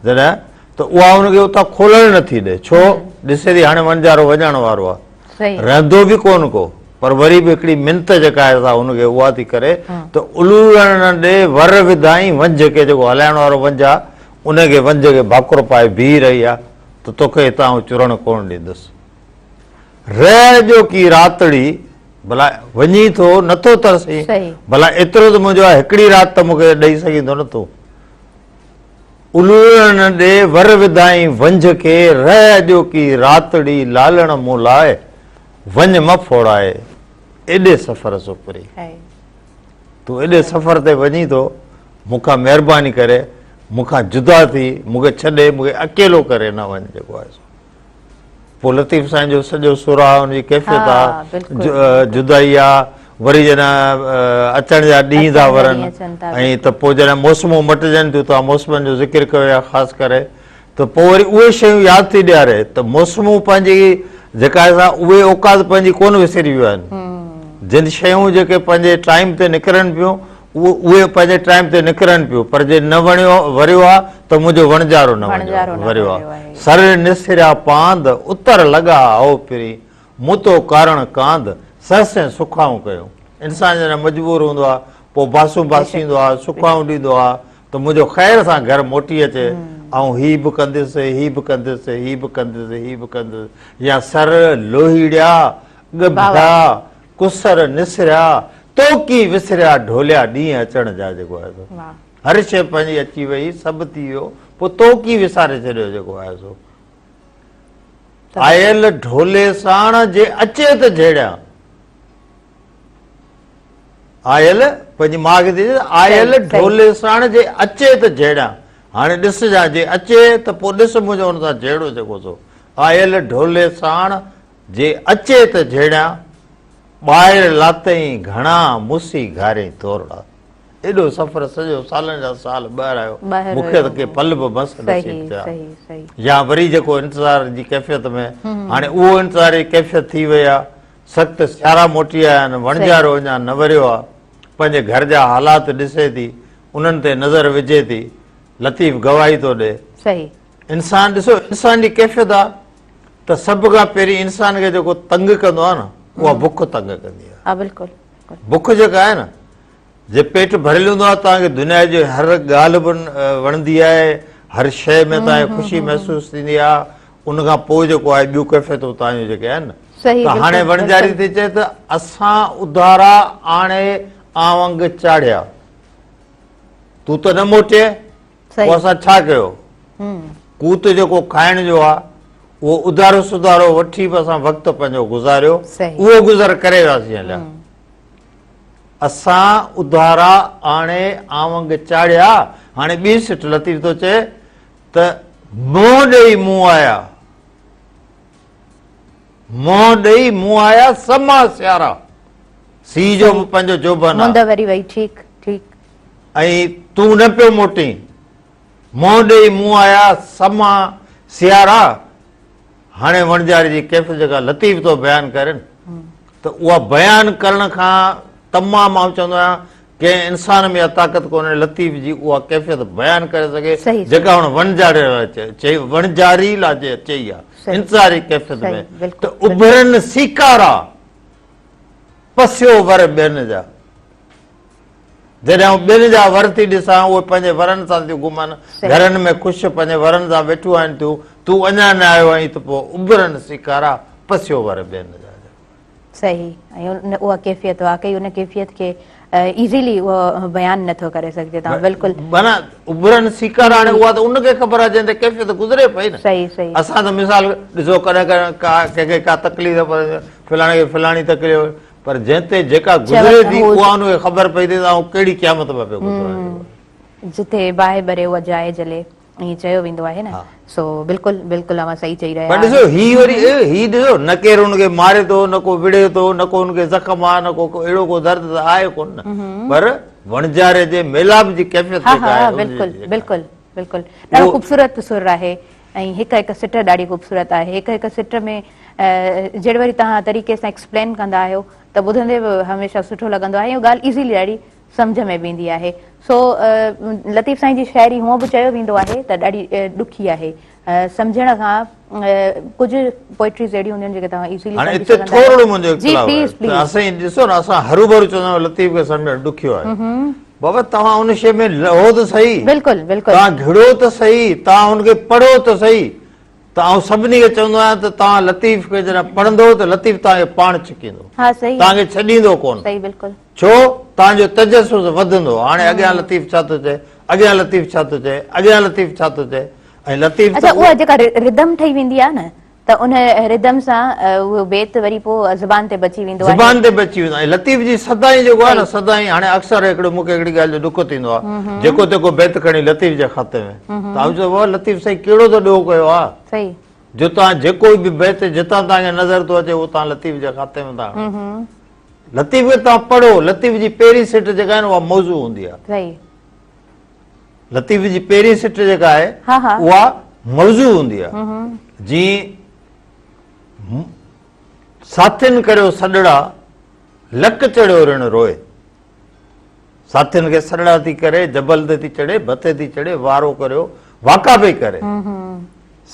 جڏهن ته اها ان کي اتان کولڻ نه ٿي ڏي، ڇو؟ ڏسي ٿي هاڻي ونجهارو وڄائڻ وارو آهي. رهندو به ڪونه ڪو، پر وري به هڪڙي منت جيڪا آهي سا هن کي اها ٿي ڪري ته الولڻ نه ڏي، ور وڌائين ونجهه کي، جيڪو هلائڻ وارو ونجهه آهي، ان کي ونجهه کي ڀاڪر پائي بيهي رهي آ ته توکي هتان آئون چرڻ ڪونه ڏيندس. رهه اڄوڪي راتڙي، ڀلا وڃين ٿو نٿو ترسين، ڀلا ايترو ته منهنجو آ هڪڙي رات ته مون کي ڏئي سگهين ٿو نه تون. الوڙڻ نه ڏي، ور وڌائين ونجهه کي، رهه اڄوڪي راتڙي، لالڻ مون لاء وڃ م ڦوڙائي، ايڏي سفر سپري. تون ايڏي سفر تي وڃين ٿو، مون کان مهرباني ڪري مون کان جدا ٿي مون کي ڇڏي مون کي اڪيلو ڪري نه وڃ جيڪو آهي سو پوء لطيف سائين جو سڄو سر آ ان جي ڪيفيت آ جدائي آ وري جڏهن اچڻ جا ڏينهن ٿا ورن ۽ ته پوء جڏهن موسمون مٽجن ٿيون توهان موسمن جو ذڪر ڪيو يا خاص ڪري ته پوء وري اهي شيون ياد ٿي ڏياري ته موسمون پنهنجي جيڪا آهي سا اهي اوقات پنهنجي ڪونه وسري ويون آهن جن شيون جيڪي پنهنجي ٽائيم تي نڪرن پيون اهي پنهنجي ٽائيم تي نڪرن پيون پر جي نه وڻيو وريو آ ته منهنجو وڻجارو نه وريو آ سر نسريا پاند اتر لڳا او پرين مون تو ڪارڻ ڪاند سهسين سکائون ڪيون انسان جڏهن مجبور هوندو آ پوء باسون باسيندو آ سکائون ڏيندو آ ته منهنجو خير سان گهر موٽي اچي، آئون هي به ڪندس، هي به ڪندس، هي به ڪندس، هي به ڪندس يا سر لوهيڙيا، ڳڀيا، ڪسر نسريا، تو ڪي وسريا ڍوليا ڏينهن اچڻ جا جيڪو آهي سو هر شيء پنهنجي اچي وئي سڀ ٿي ويو پوء تو ڪي وساري ڇڏيو جيڪو آهي سو آيل ڍولي ساڻ جي اچي ته جهيڙيان آيل پنهنجي ماء کي ٿي آيل ڍولي ساڻ جي اچي ته جهيڙيان هاڻي ڏسجان جي اچي ته پوء ڏس منهنجو ان سان جهيڙو جيڪو سو آيل ڍولي ساڻ جي اچي ته جهيڙيان ٻاهر لاتئين گهڻا موسي گهارين ٿورڙا. ايڏو سفر سڄو سالن جا سال ٻاهر آيو مون کي ته ڪي پل به مس نصيب ٿيا يا وري جيڪو انتظار جي ڪيفيت ۾ هاڻي اهو انتظار جي ڪيفيت ٿي وئي آ سخت سيارا موٽي آيا آهن وڻجارو اڃا نه وريو آ پنهنجي گهر جا حالات ڏسي ٿي انهن تي نظر وجهي ٿي لطيف گواهي ٿو ڏي انسان ڏسو انسان جي ڪيفيت آ ته سڀ کان پهرين انسان کي جيڪو تنگ ڪندو آهي نه اها بک تنگ ڪندي آهي. ها بلڪل. بک جيڪا آهي نه جي پيٽ ڀريل هوندو آهي توهان کي دنيا جي هر ڳالهه به وڻندي آهي هر شيء ۾ توهان کي خوشي محسوس ٿيندي آهي ان کان پوء جيڪو آهي ٻيون ڪيفيتون توهان جون جيڪي آهن نه ته هاڻي وڻجاري ٿي چئي ته اسان اڌارا آڻي آونگ چاڙهيا تون ته نه موٽين پوء اسان ڇا ڪيو؟ قوت جيڪو کائڻ جو آ، اهو اڌارو سڌارو وٺي به اسان وقت پنهنجو گذاريو، اهو گذر ڪري وياسين هليا. اسان اڌارا آڻي آونگ چاڙهيا، هاڻي ٻي سٽ لطيف ٿو چئي ته منهن ڏيئي مون آيا، منهن ڏيئي مون آيا سما سيارا، سيء جو به پنهنجو جوڀن آ. مند وري وئي، ٺيڪ ٺيڪ. ۽ تون نه پيو موٽين. منهن ڏيئي مون آيا سما سيارا. هاڻي وڻجاري جي ڪيفيت جيڪا لطيف ٿو بيان ڪري نه ته اها بيان ڪرڻ کان تمام آئون چوندو آهيان ڪنهن انسان ۾ اها طاقت ڪونهي لطيف جي اها ڪيفيت بيان ڪري سگهي جيڪا هن وڻجاري لاء چئي وڻجاري لاء چئي آهي انتظاري ڪيفيت ۾ ته اڀرن سيڪارا پسيو ور ٻين جا. جڏهن آئون ٻين جا ور ٿي ڏسان، اهي پنهنجي ورن سان ٿيون گهمن، گهرن ۾ خوش پنهنجي ورن سان ويٺيون آهن ٿيون، تون اڃا نه آيو آهين ته پوء اڀرن سيکارا، پسيو ور ٻين جا. صحيح ۽ اها ڪيفيت واقعي ان ڪيفيت کي ايزيلي اهو بيان نه ٿو ڪري سگهجي تان بلڪل. معنيٰ اڀرن سيکارا هاڻي اها ته ان کي خبر آهي جنهن تي ڪيفيت گذري پئي نه. صحيح صحيح. اسان ته مثال ڏسو ڪڏهن ڪڏهن ڪا ڪنهن کي ڪا تڪليف فلاڻي کي فلاڻي تڪليف پر جنهن تي جيڪا گذري ٿي اها ان کي خبر پئي ٿي ته آئون ڪهڙي قيامت مان پيو گذران. جتي باهه ٻري اها جاء جلي ائين چيو ويندو آهي نه سو بلڪل بلڪل اوهان صحيح چئي رهيا پر ڏسو هي وري هي ڏسو نه ڪير ان کي ماري ٿو نه ڪو وڙهي ٿو نه ڪو ان کي زخم آ نه ڪو اهڙو ڪو درد ته آهي ڪونه نه پر وڻجاري جي ميلاپ جي ڪيفيت جيڪا آهي بلڪل بلڪل بلڪل ڏاڍو خوبصورت سر آهي ۽ هڪ هڪ سٽ ڏاڍي خوبصورت آهي هڪ هڪ سٽ ۾ جهڙي وري توهان طريقي سان ايڪسپلين ڪندا آهيو ته ٻڌندي به هميشه سٺو لڳندو آهي ۽ ڳالهه ايزيلي ڏاڍي سمجهه ۾ به ايندي آهي سو لطيف سائين جي شاعري هونء به چيو ويندو آهي ته ڏاڍي ڏکي آهي سمجهڻ کان ڪجهه پوئٽريز اهڙيون هونديون آهن جيڪي توهان ايزيلي هاڻي اتي ٿورڙو منهنجو اختلاف آهي ته اسين ڏسو نه اسان هروڀرو چوندا آهيون لطيف کي سمجهڻ ڏکيو آهي بابا توهان ان شيء ۾ لهو ته سهي بلڪل بلڪل توهان گهڙو ته سهي توهان ان کي پڙهو ته سهي ته آئون سڀني کي چوندو آهيان ته توهان لطيف کي جڏهن پڙهندو ته لطيف توهان کي پاڻ ڇڪيندو ها صحيح توهان کي ڇڏيندو ڪونه صحيح بلڪل ڇو توهان جو تجسس وڌندو هاڻي اڳيان لطيف ڇا ٿو چئي اڳيان لطيف ڇا ٿو چئي اڳيان لطيف ڇا ٿو چئي ۽ لطيف اڇا اها جيڪا ردم ٺهي ويندي آهي نه ته ان ردم سان اهو بيت وري پوء زبان تي به اچي ويندو آهي. زبان تي به اچي ويندو آهي ۽ لطيف جي سدائين جيڪو آهي نه سدائين هاڻي اڪثر هڪڙو مون کي هڪڙي ڳالهه جو ڏک ٿيندو آهي جيڪو تيڪو بيت کڻي لطيف جي کاتي ۾ ته آئون چوندو آهيان لطيف سائين ڪهڙو ته ڏوهه ڪيو آهي صحيح جو توهان جيڪو به بيت جتان توهان کي نظر ٿو اچي اهو توهان لطيف جي کاتي ۾ ٿا آڻو. لطيف کي توهان پڙهو لطيف جي پهرين سٽ جيڪا آهي نه اها موضوع هوندي آهي. صحيح لطيف جي پهرين سٽ جيڪا آهي اها موضوع هوندي آهي جيئن ساٿين ڪريو سڏڙا لڪ چڙهيو رڻ روئي ساٿين کي سڏڙا ٿي ڪري جبل تي ٿي چڙهي ڀتي ٿي چڙهي وارو ڪريو واڪا پئي ڪري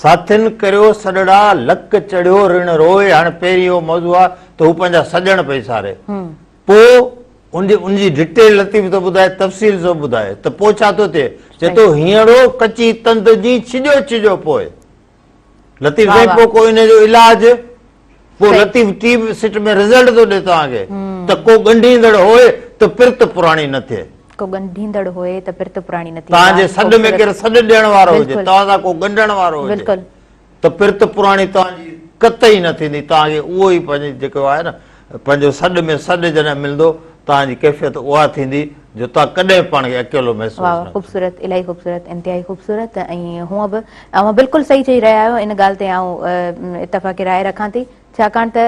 ساٿين ڪريو سڏڙا لڪ چڙهيو رڻ روئي هاڻي پهرين اهو موضوع آهي ته هو پنهنجا سڄڻ پئي ساري پوء ان جي ان جي ڊٽيل لطيف ٿو ٻڌائي تفصيل ٿو ٻڌائي ته پوء ڇا ٿو ٿئي چئي ٿو هينئڙو ڪچي تند جي ڇڄو ڇڄو پوء لطيف سائين پوء ڪو ان جو علاج پوء لطيف ٽي سٽ ۾ رزلٽ ٿو ڏي توهان کي ته ڪو ڳنڍيندڙ هوئي ته پرت پراڻي نه ٿئي. ڪو ڳنڍيندڙ هوئي ته پرت پراڻي نه ٿئي. توهان جي سڏ ۾ ڪير سڏ ڏيڻ وارو هجي، توهان سان ڪو ڳنڍڻ وارو هجي ته پرت پراڻي توهان جي قطعي نه ٿيندي. توهان کي اهو ئي پنهنجي جيڪو آهي نه پنهنجو سڏ ۾ سڏ جڏهن ملندو توهان جي ڪيفيت اها ٿيندي جو توهان ڪڏهن به پاڻ کي اڪيلو محسوس نه ڪندو. خوبصورت، الاهي خوبصورت، انتهائي خوبصورت ۽ هونء به اوهان بلڪل صحيح چئي رهيا آهيو ان ڳالهه تي آئون اتفاق راء رکان ٿي. ڇاڪاڻ ته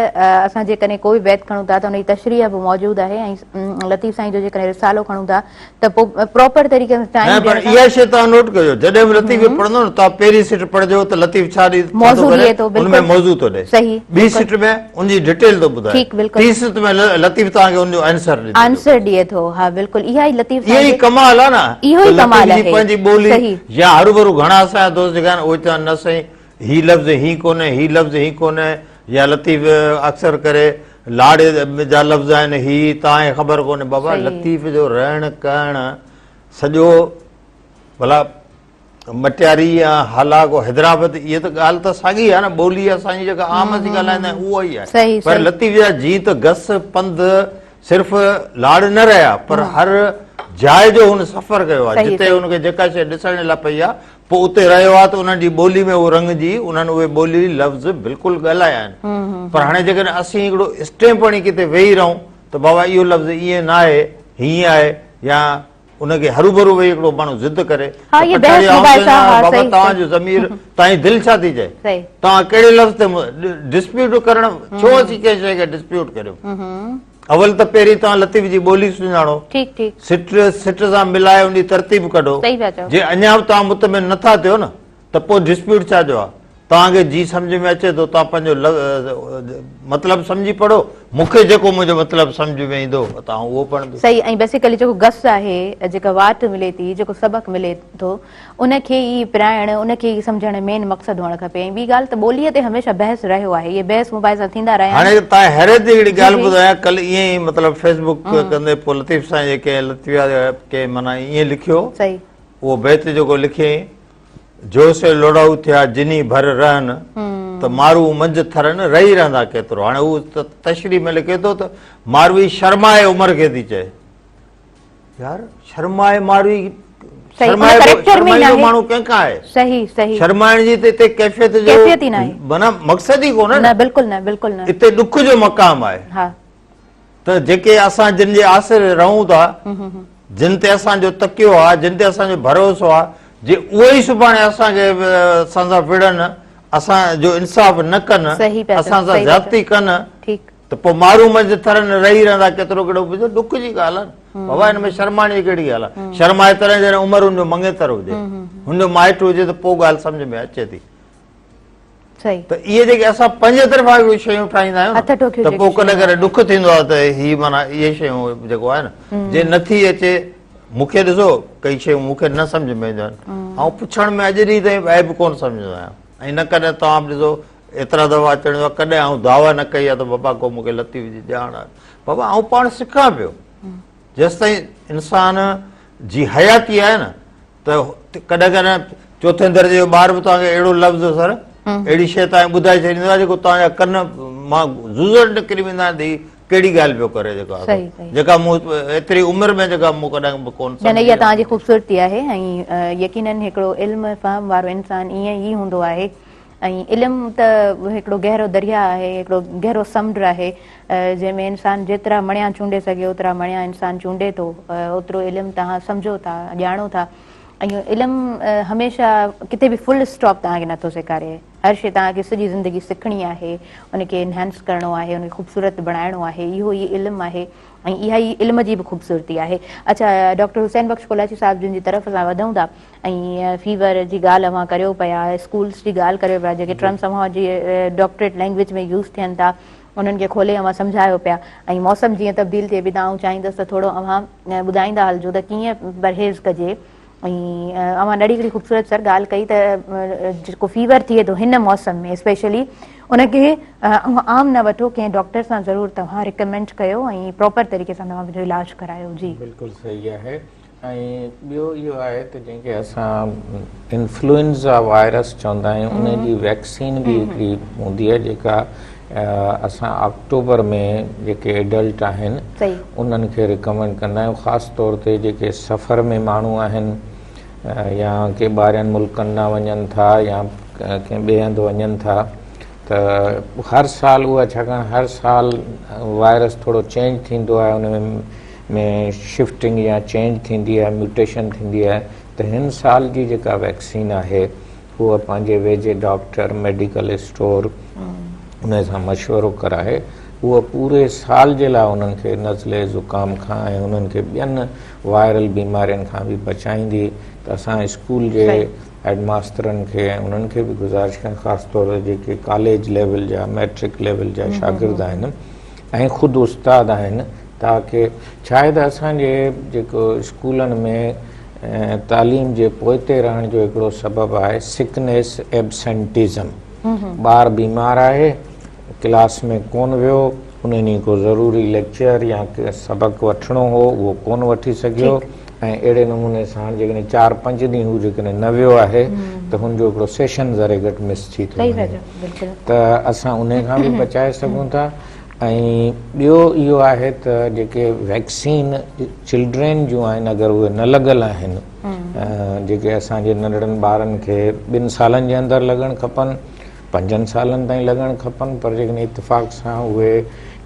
اسان جيڪڏهن ڪو به بيت کڻون ٿا ته ان جي تشريح به موجود آهي ۽ لطيف سائين جو جيڪڏهن رسالو کڻون ٿا ته پوء پراپر طريقي سان ٽائيم نه پر اها شيء توهان نوٽ ڪجو جڏهن به لطيف کي پڙهندو نه توهان پهرين سٽ پڙهجو ته لطيف ڇا ڏي موضوع ڏئي ٿو ان ۾ موضوع ٿو ڏئي صحيح ٻي سٽ ۾ ان جي ڊيٽيل ٿو ٻڌائي ٺيڪ بلڪل ٽين سٽ ۾ لطيف توهان کي ان جو آنسر ڏي آنسر ڏئي ٿو ها بلڪل اها ئي لطيف سائين اهو ئي ڪمال آهي نه اهو ئي ڪمال آهي پنهنجي ٻولي يا هروڀرو گهڻا اسان جا دوست جيڪا آهن اهي چون نه سائين هي لفظ هين ڪونهي، هي لفظ هين ڪونهي يا لطيف اڪثر ڪري لاڙ جا لفظ آهن هي توهان کي خبر ڪونهي بابا لطيف جو رهڻ ڪهڻ سڄو ڀلا مٽياري يا هالا ڪو حيدرآباد اهي ته ڳالهه ته ساڳي آهي نه ٻولي اسان جي جيڪا عام اسين ڳالهائيندا آهيون اها ئي آهي پر لطيف جا جي ته گس پنڌ صرف لاڙ نه رهيا پر هر جاء جو هن سفر ڪيو آهي جتي هن کي جيڪا شيء ڏسڻ لاء پئي آهي پوء اتي رهيو آهي ته انهن جي ٻولي ۾ اهو رڱجي انهن اهي ٻولي لفظ بلڪل ڳالهايا آهن پر هاڻي جيڪڏهن اسين هڪڙو اسٽيمپ هڻي ڪٿي ويهي رهون ته بابا اهو لفظ ائين نه آهي هيئن آهي يا ان کي هروڀرو ويهي هڪڙو ماڻهو ضد ڪري ها، ته اهي پڇاڙي بحث آئون مباحثا، چوندو آهيان ها، بابا صحيح، توهان صحيح. جو ضمير توهان جي دل ڇا ٿي چئي توهان ڪهڙي لفظ تي ڊسپيوٽ ڪرڻ ڇو اسين ڪنهن شيء کي ڊسپيوٽ ڪريون اول ته پهرين توهان لطيف جي ٻولي سڃاڻو، ٺيڪ ٺيڪ. سٽ سٽ سان ملائي ان جي ترتيب ڪڍو، صحيح پيا چئو. جي اڃا به توهان مطمئن نه ٿا ٿيو نه ته پوء ڊسپيوٽ ڇا جو آهي؟ توهان کي جي سمجهه ۾ اچي ٿو توهان پنهنجو مطلب سمجهي پڙهو، مون کي جيڪو منهنجو مطلب سمجهه ۾ ايندو ته آئون اهو پڙهندس. صحيح ۽ بيسيڪلي جيڪو گس آهي، جيڪا واٽ ملي ٿي، جيڪو سبق ملي ٿو ان کي ئي پرائڻ، ان کي ئي سمجهڻ مين مقصد هئڻ کپي ۽ ٻي ڳالهه ته ٻوليء تي هميشه بحث رهيو آهي، اهي بحث مباحثا ٿيندا رهيا آهن. هاڻي تان حيرت جي هڪڙي جي ڳالهه جي. ٻڌايان، ڪلهه ائين ئي مطلب فيس بڪ ڪندي پوء لطيف سائين جي ڪنهن لطيفيات ڪنهن معنيٰ ائين لکيو، صحيح. اهو بيت جيڪو لکيائين، جو سي لوڙائو ٿيا جني ڀر رهن، ته مارو منجهه ٿرن رهي رهندا ڪيترو. هاڻي هو تشريح ۾ لکي ٿو ته ماروي شرمائي عمر کي ٿي چئي. يار شرمائي ماروي شرمائي شرمائيندو ماڻهو ڪنهن کان آهي؟ صحيح صحيح شرمائڻ جي ته هتي ڪيفيت جو ڪيفيت ئي ناهي معنيٰ مقصد ئي ڪونهي نه بلڪل نه بلڪل نه هتي ڏک جو مقام آهي ها ته جيڪي اسان جن جي آسري رهون ٿا جن تي اسان جو تڪيو آهي جن تي اسان جو ڀروسو آهي جي اهي ئي سڀاڻي اسان کي اسان سان وڙهن اسان جو انصاف نه ڪن اسان سان زيادتي ڪن ٺيڪ ته پوء مارو منجهه ٿرن رهي رهندا ڪيترو ڪهڙو ٻڌو ڏک جي ڳالهه آهي بابا هن ۾ شرمائڻ جي ڪهڙي ڳالهه آهي شرمائي تڏهن جڏهن عمر هن جو مڱيتر هجي هن جو مائٽ هجي ته پوء ڳالهه سمجهه ۾ اچي ٿي صحيح ته اهي جيڪي اسان پنهنجي طرفان اهي شيون ٺاهيندا آهيون هٿ ٺوڪيون ته پوء ڪڏهن ڪڏهن ڏک ٿيندو آهي ته هي معنيٰ اهي شيون جيڪو آهي نه جي نٿي اچي مون کي ڏسو ڪئي شيون مون کي نه سمجهه ۾ اينديون آهن آئون پڇڻ ۾ اڄ ڏينهن تائين عيب ڪونه سمجهندو آهيان ۽ نه ڪڏهن توهان به ڏسو ايترا دفعا اچڻ جو ڪڏهن آئون دعويٰ نه ڪئي آهي ته بابا ڪو مون کي لطيف جي ڄاڻ آهي. بابا آئون پاڻ سکان پيو. جيستائين انسان جي حياتي آهي نه ته ڪڏهن ڪڏهن چوٿين درجي جو ٻار به توهان کي اهڙو لفظ سر اهڙي شيء توهان کي ٻڌائي ڇڏيندو آهي جيڪو توهان جا ڪن مان زوزڙ نڪري ويندا آهن ته هي ڪهڙي ڳالهه پيو ڪري جيڪا جيڪا مون ايتري عمر ۾ جيڪا مون ڪڏهن به ڪونه سمجهي. نه اها توهان جي خوبصورتي آهي ۽ يقينن هڪڙو علم فهم وارو انسان ائين ئي هوندو آهي ۽ علم ته هڪڙو گهرو درياهه آهي، هڪڙو گهرو سمنڊ آهي، جنهن ۾ انسان جيترا مڻيا چونڊي سگهي اوترا مڻيا انسان چونڊي ٿو، اوترو علم توهان سمجهو ٿا، ڄاڻو ٿا ۽ علم هميشه ڪٿي به فل اسٽاپ توهان کي نٿو سيکاري، هر شيء توهان کي سڄي زندگي سکڻي آهي، ان کي انهينس ڪرڻو آهي، ان کي خوبصورت بڻائڻو آهي، اهو ئي علم آهي ۽ اها ئي علم جي به خوبصورتي آهي. اڇا ڊاڪٽر حسين بخش ڪولاچي صاحب جن جي طرف اسان وڌون ٿا. ۽ فيور جي ڳالهه اوهان ڪريو پيا، اسڪولس جي ڳالهه ڪريو پيا، جيڪي ٽرمس اوهان جي ڊاڪٽريٽ لينگويج ۾ يوز ٿين ٿا انهن کي کولي اوهان سمجهايو پيا ۽ موسم جيئن تبديل ٿئي پئي ته آئون چاهيندس ته ٿورو اوهان ٻڌائيندا هلجو ته ڪيئن پرهيز ڪجي ۽ اوهان ڏاڍي هڪڙي خوبصورت سر ڳالهه ڪئي ته جيڪو فيور ٿئي ٿو هن موسم ۾ اسپيشلي ان کي اوهان عام نه وٺو ڪنهن ڊاڪٽر سان ضرور توهان ريڪمينڊ ڪيو ۽ پراپر طريقي سان توهان پنهنجو علاج ڪرايو جي. بلڪل صحيح آهي ۽ ٻيو اهو آهي ته جنهن کي اسان انفلوئنزا وائرس چوندا آهيون ان جي ويڪسين به هڪڙي هوندي آهي جيڪا اسان آڪٽوبر ۾ جيڪي ايڊلٽ آهن انهن کي ريڪمينڊ ڪندا آهيون خاص طور تي جيڪي سفر ۾ ماڻهو آهن يا ڪي ٻاهرين ملڪن ڏانهن وڃن ٿا يا ڪنهن ٻئي هنڌ وڃن ٿا ته هر سال اها ڇاڪاڻ هر سال وائرس ٿورو چينج ٿيندو آهي ان ۾ شفٽنگ يا چينج ٿيندي آهي ميوٽيشن ٿيندي آهي ته هن سال جي جيڪا ويڪسين آهي هوء پنهنجي ويجهي ڊاڪٽر، ميڊيڪل اسٽور انهي سان مشورو ڪرائي هوء پوري سال جي لاء انهن کي نزلي زڪام کان ۽ انهن کي ٻين وائرل بيمارين کان به بچائيندي ته اسان اسڪول جي هيڊ ماسترن کي ۽ انهن کي به گذارش ڪيان خاص طور تي جيڪي ڪاليج ليول جا ميٽرڪ ليول جا شاگرد آهن ۽ خود استاد آهن تاڪه ڇاهي ته اسان جي جيڪو اسڪولن ۾ تعليم جي پوئتي رهڻ جو هڪڙو سبب آهي سڪنيس ايبسنٽيزم ٻار بيمار آهي ڪلاس ۾ ڪون ويو ان ڏينهن ڪو ضروري ليڪچر يا سبق وٺڻو هو اهو ڪون وٺي سگهيو ۽ اهڙي نموني سان جيڪڏهن چار پنج ڏينهن هو جيڪڏهن نه ويو آهي ته هن جو هڪڙو سيشن ذري گهٽ مس ٿي ٿو وڃي ته اسان انهي کان به بچائي سگهون ٿا ۽ ٻيو اهو آهي ته جيڪي ويڪسين چلڊرين جون آهن اگر اهي نه لڳل آهن جيڪي اسان جي ننڍڙن ٻارن کي ٻن سالن جي اندر لڳڻ کپن پنجن سالن تائين لڳڻ کپن پر جيڪڏهن اتفاق سان اهي